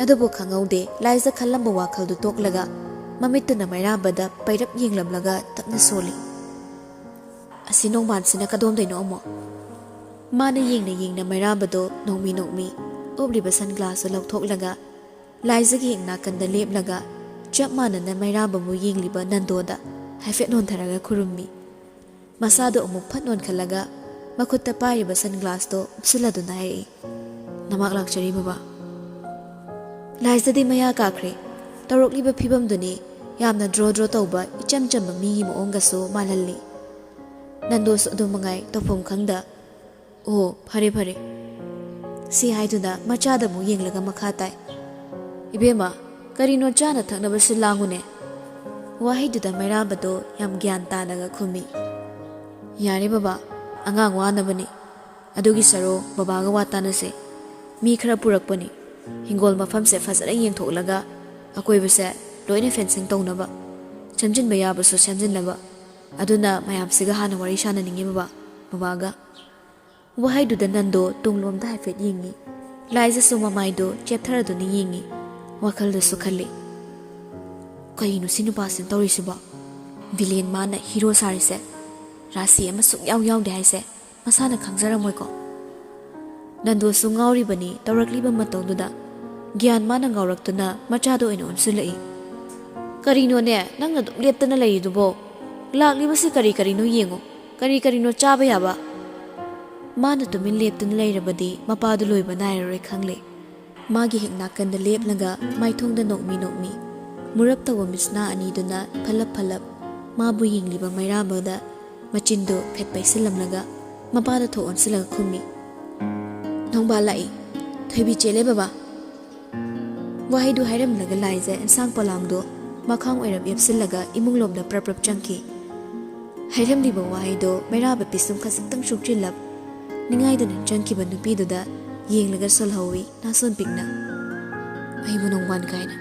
ꯑꯗꯨꯕꯨ ꯈꯪꯍꯧꯗꯦ ꯂꯥꯏꯖ ꯈꯜꯂꯝꯕ ꯋꯥꯈꯜꯗꯨ ꯇꯣꯛꯂꯒ ꯃꯃꯤꯠꯇꯨꯅ ꯃꯩꯔꯥꯕꯗ ꯄꯩꯔꯞ ꯌꯦꯡꯂꯝꯂꯒ ꯇꯞꯅ ꯁꯣꯜꯂꯤ꯫ "ꯑꯁꯤ ꯅꯣꯡꯕꯥꯟꯁꯤꯅ ꯀꯗꯣꯝꯗꯩꯅꯣ ꯑꯃꯨꯛ?" ꯃꯥꯅ ꯌꯦꯡꯅ ꯌꯦꯡꯅ ꯃꯩꯔꯥꯕꯗꯣ ꯅꯣꯡꯃꯤ ꯅꯣꯡꯃꯤ ꯎꯞꯂꯤꯕ ꯁꯟ ꯒ꯭ꯂꯥꯁꯇꯨ ꯂꯧꯊꯣꯛꯂꯒ ꯂꯥꯏꯖꯒꯤ ꯍꯦꯛ ꯅꯥꯀꯟꯗ ꯂꯦꯞꯂꯒ ꯆꯞ ꯃꯥꯟꯅꯅ ꯃꯩꯔꯥꯕꯕꯨ ꯌꯦꯡꯂꯤꯕ ꯅꯟꯗꯣꯗ ꯍꯥꯏꯐꯦꯠ ꯅꯣꯟꯊꯔꯒ ꯈꯨꯔꯨꯝꯃꯤ꯫ ꯃꯁꯥꯗꯣ ꯑꯃꯨꯛ ꯐꯠ ꯅꯣꯟꯈꯠꯂꯒ ꯃꯈꯨꯠꯇ ꯄꯥꯏꯔꯤꯕ ꯁꯟ ꯒ꯭ꯂꯥꯁꯇꯣ ꯎꯞꯁꯤꯜꯂꯗꯨꯅ ꯍꯥꯏꯔꯛꯏ, "ꯅꯃꯥꯛ ꯂꯥꯛꯆꯔꯤ ꯕꯕꯥ꯫" ꯂꯥꯏꯖꯗꯤ ꯃꯌꯥ ꯀꯥꯈ꯭ꯔꯦ꯫ ꯇꯧꯔꯛꯂꯤꯕ ꯐꯤꯕꯝꯗꯨꯅꯤ ꯌꯥꯝꯅ ꯗ꯭ꯔꯣ ꯗ꯭ꯔꯣ ꯇꯧꯕ ꯏꯆꯝ ꯆꯝꯕ ꯃꯤꯒꯤ ꯃꯑꯣꯡꯒꯁꯨ ꯃꯥꯜꯍꯜꯂꯤ꯫ ꯅꯟꯗꯣꯁꯨ ꯑꯗꯨ ꯃꯉꯥꯏ ꯇꯧꯐꯝ ꯈꯪꯗ, "ꯑꯣ, ꯐꯔꯦ, ꯐꯔꯦ," ꯁꯤ ꯍꯥꯏꯗꯨꯅ ꯃꯆꯥꯗ ꯑꯃꯨꯛ ꯌꯦꯡꯂꯒ ꯃꯈꯥ ꯇꯥꯏ, "ꯏꯕꯦꯝꯃ, ꯀꯔꯤꯅꯣ ꯆꯥꯅ ꯊꯛꯅꯕ ꯁꯤꯜ ꯂꯥꯡꯉꯨꯅꯦ꯫" ꯋꯥꯍꯩꯗꯨꯗ ꯃꯩꯔꯥꯕꯗꯣ ꯌꯥꯝ ꯒ꯭ꯌꯥꯟ ꯇꯥꯅꯒ ꯈꯨꯝꯃꯤ꯫ "ꯌꯥꯔꯦ ꯕꯕꯥ, ꯑꯉꯥꯡ ꯋꯥꯅꯕꯅꯤ꯫ ꯑꯗꯨꯒꯤ ꯁꯔꯨ ꯕꯕꯥꯒ ꯋꯥ ꯇꯥꯅꯁꯦ꯫ ꯃꯤ ꯈꯔ ꯄꯨꯔꯛꯄꯅꯤ꯫ ꯍꯤꯡꯒꯣꯜ ꯃꯐꯝꯁꯦ ꯐꯖꯅ ꯌꯦꯡꯊꯣꯛꯂꯒ ꯑꯀꯣꯏꯕꯁꯦ ꯂꯣꯏꯅ ꯐꯦꯟꯁꯤꯡ ꯇꯧꯅꯕ, ꯁꯦꯝꯖꯤꯟꯕ ꯌꯥꯕꯁꯨ ꯁꯦꯝꯖꯤꯟꯅꯕ꯫ ꯑꯗꯨꯅ ꯃꯌꯥꯝꯁꯤꯒ ꯍꯥꯟꯅ ꯋꯥꯔꯤ ꯁꯥꯟꯅꯅꯤꯡꯉꯤ ꯕꯕꯥ, ꯕꯕꯥꯒ"꯫ ꯋꯥꯍꯩꯗꯨꯗ ꯅꯟꯗꯣ ꯇꯨꯡꯂꯣꯝꯗ ꯍꯥꯏꯐꯦꯠ ꯌꯦꯡꯉꯤ꯫ ꯂꯥꯏꯖꯁꯨ ꯃꯃꯥꯏꯗꯣ ꯆꯦꯞꯊꯔꯗꯨꯅ ꯌꯦꯡꯉꯤ꯫ ꯋꯥꯈꯜꯗꯁꯨ ꯈꯜꯂꯤ, "ꯀꯩꯅꯣ ꯁꯤ ꯅꯨꯄꯥꯁꯤꯅ ꯇꯧꯔꯤꯁꯤꯕꯣ? ꯚꯤꯂꯦꯟ ꯃꯥꯅ ꯍꯤꯔꯣ ꯁꯥꯔꯤꯁꯦ꯫ ꯔꯥꯁꯤ ꯑꯃ ꯁꯨꯛꯌꯥꯎ ꯌꯥꯎꯗꯦ ꯍꯥꯏꯁꯦ ꯃꯁꯥꯅ ꯈꯪꯖꯔꯝꯃꯣꯏꯀꯣ?" ꯅꯟꯗꯣꯁꯨ ꯉꯥꯎꯔꯤꯕꯅꯤ ꯇꯧꯔꯛꯂꯤꯕ ꯃꯇꯧꯗꯨꯗ꯫ ꯒ꯭ꯌꯥꯟ ꯃꯥꯅ ꯉꯥꯎꯔꯛꯇꯨꯅ ꯃꯆꯥꯗ ꯑꯣꯏꯅ ꯑꯣꯟꯁꯤꯜꯂꯛꯏ꯫ "ꯀꯔꯤꯅꯣꯅꯦ ꯅꯪꯅ ꯑꯗꯨꯝ ꯂꯦꯞꯇꯅ ꯂꯩꯔꯤꯗꯨꯕꯣ? ꯂꯥꯛꯂꯤꯕꯁꯤ ꯀꯔꯤ ꯀꯔꯤꯅꯣ ꯌꯦꯡꯉꯨ꯫ ꯀꯔꯤ ꯀꯔꯤꯅꯣ ꯆꯥꯕ ꯌꯥꯕ?" ꯃꯥꯅ ꯇꯨꯃꯤꯟ ꯂꯦꯞꯇꯨꯅ ꯂꯩꯔꯕꯗꯤ ꯃꯄꯥꯗꯨ ꯂꯣꯏꯕ ꯅꯥꯏꯔꯔꯣꯏ ꯈꯪꯂꯦ꯫ ꯃꯥꯒꯤ ꯍꯦꯛ ꯅꯥꯀꯟꯗ ꯂꯦꯞꯂꯒ ꯃꯥꯏꯊꯣꯡꯗ ꯅꯣꯛꯃꯤ ꯅꯣꯛꯃꯤ ꯃꯨꯔꯞ ꯇꯧꯕ ꯃꯤꯠꯁꯅꯥ ꯑꯅꯤꯗꯨꯅ ꯐꯜꯂꯞ ꯐꯜꯂꯞ ꯃꯥꯕꯨ ꯌꯦꯡꯂꯤꯕ ꯃꯩꯔꯥꯕꯗ ꯃꯆꯤꯟꯗꯨ ꯐꯦꯠ ꯄꯩꯁꯤꯜꯂꯝꯂꯒ ꯃꯄꯥꯗ ꯊꯣꯛ ꯑꯣꯟꯁꯤꯜꯂꯒ ꯈꯨꯝꯃꯤ꯫ "ꯅꯣꯡꯕꯥꯜ ꯂꯥꯛꯏ꯫ ꯊꯣꯏꯕꯤ ꯆꯦꯜꯂꯦ ꯕꯕꯥ"꯫ ꯋꯥꯍꯩꯗꯨ ꯍꯥꯏꯔꯝꯂꯒ ꯂꯥꯏꯖ ꯏꯟꯁꯥꯡ ꯄꯣꯂꯥꯡꯗꯨ ꯃꯈꯥꯡ ꯑꯣꯏꯔꯞ ꯌꯦꯞꯁꯤꯜꯂꯒ ꯏꯃꯨꯡꯂꯣꯝꯗ ꯄ꯭ꯔꯞ ꯄ꯭ꯔꯞ ꯆꯪꯈꯤ꯫ ꯍꯥꯏꯔꯝꯂꯤꯕ ꯋꯥꯍꯩꯗꯣ ꯃꯩꯔꯥꯕ ꯄꯤꯁꯨꯝ ꯈꯖꯤꯛꯇꯪ ꯁꯨꯛꯆꯤꯜꯂꯞ ꯅꯤꯡꯉꯥꯏꯗꯨꯅ ꯆꯪꯈꯤꯕ ꯅꯨꯄꯤꯗꯨꯗ ꯌꯦꯡꯂꯒ ꯁꯣꯜꯍꯧꯏ ꯅꯥꯁꯣꯟ ꯄꯤꯛꯅ꯫ "ꯑꯩꯕꯨ ꯅꯣꯡꯕꯥꯟ ꯀꯥꯏꯅ"꯫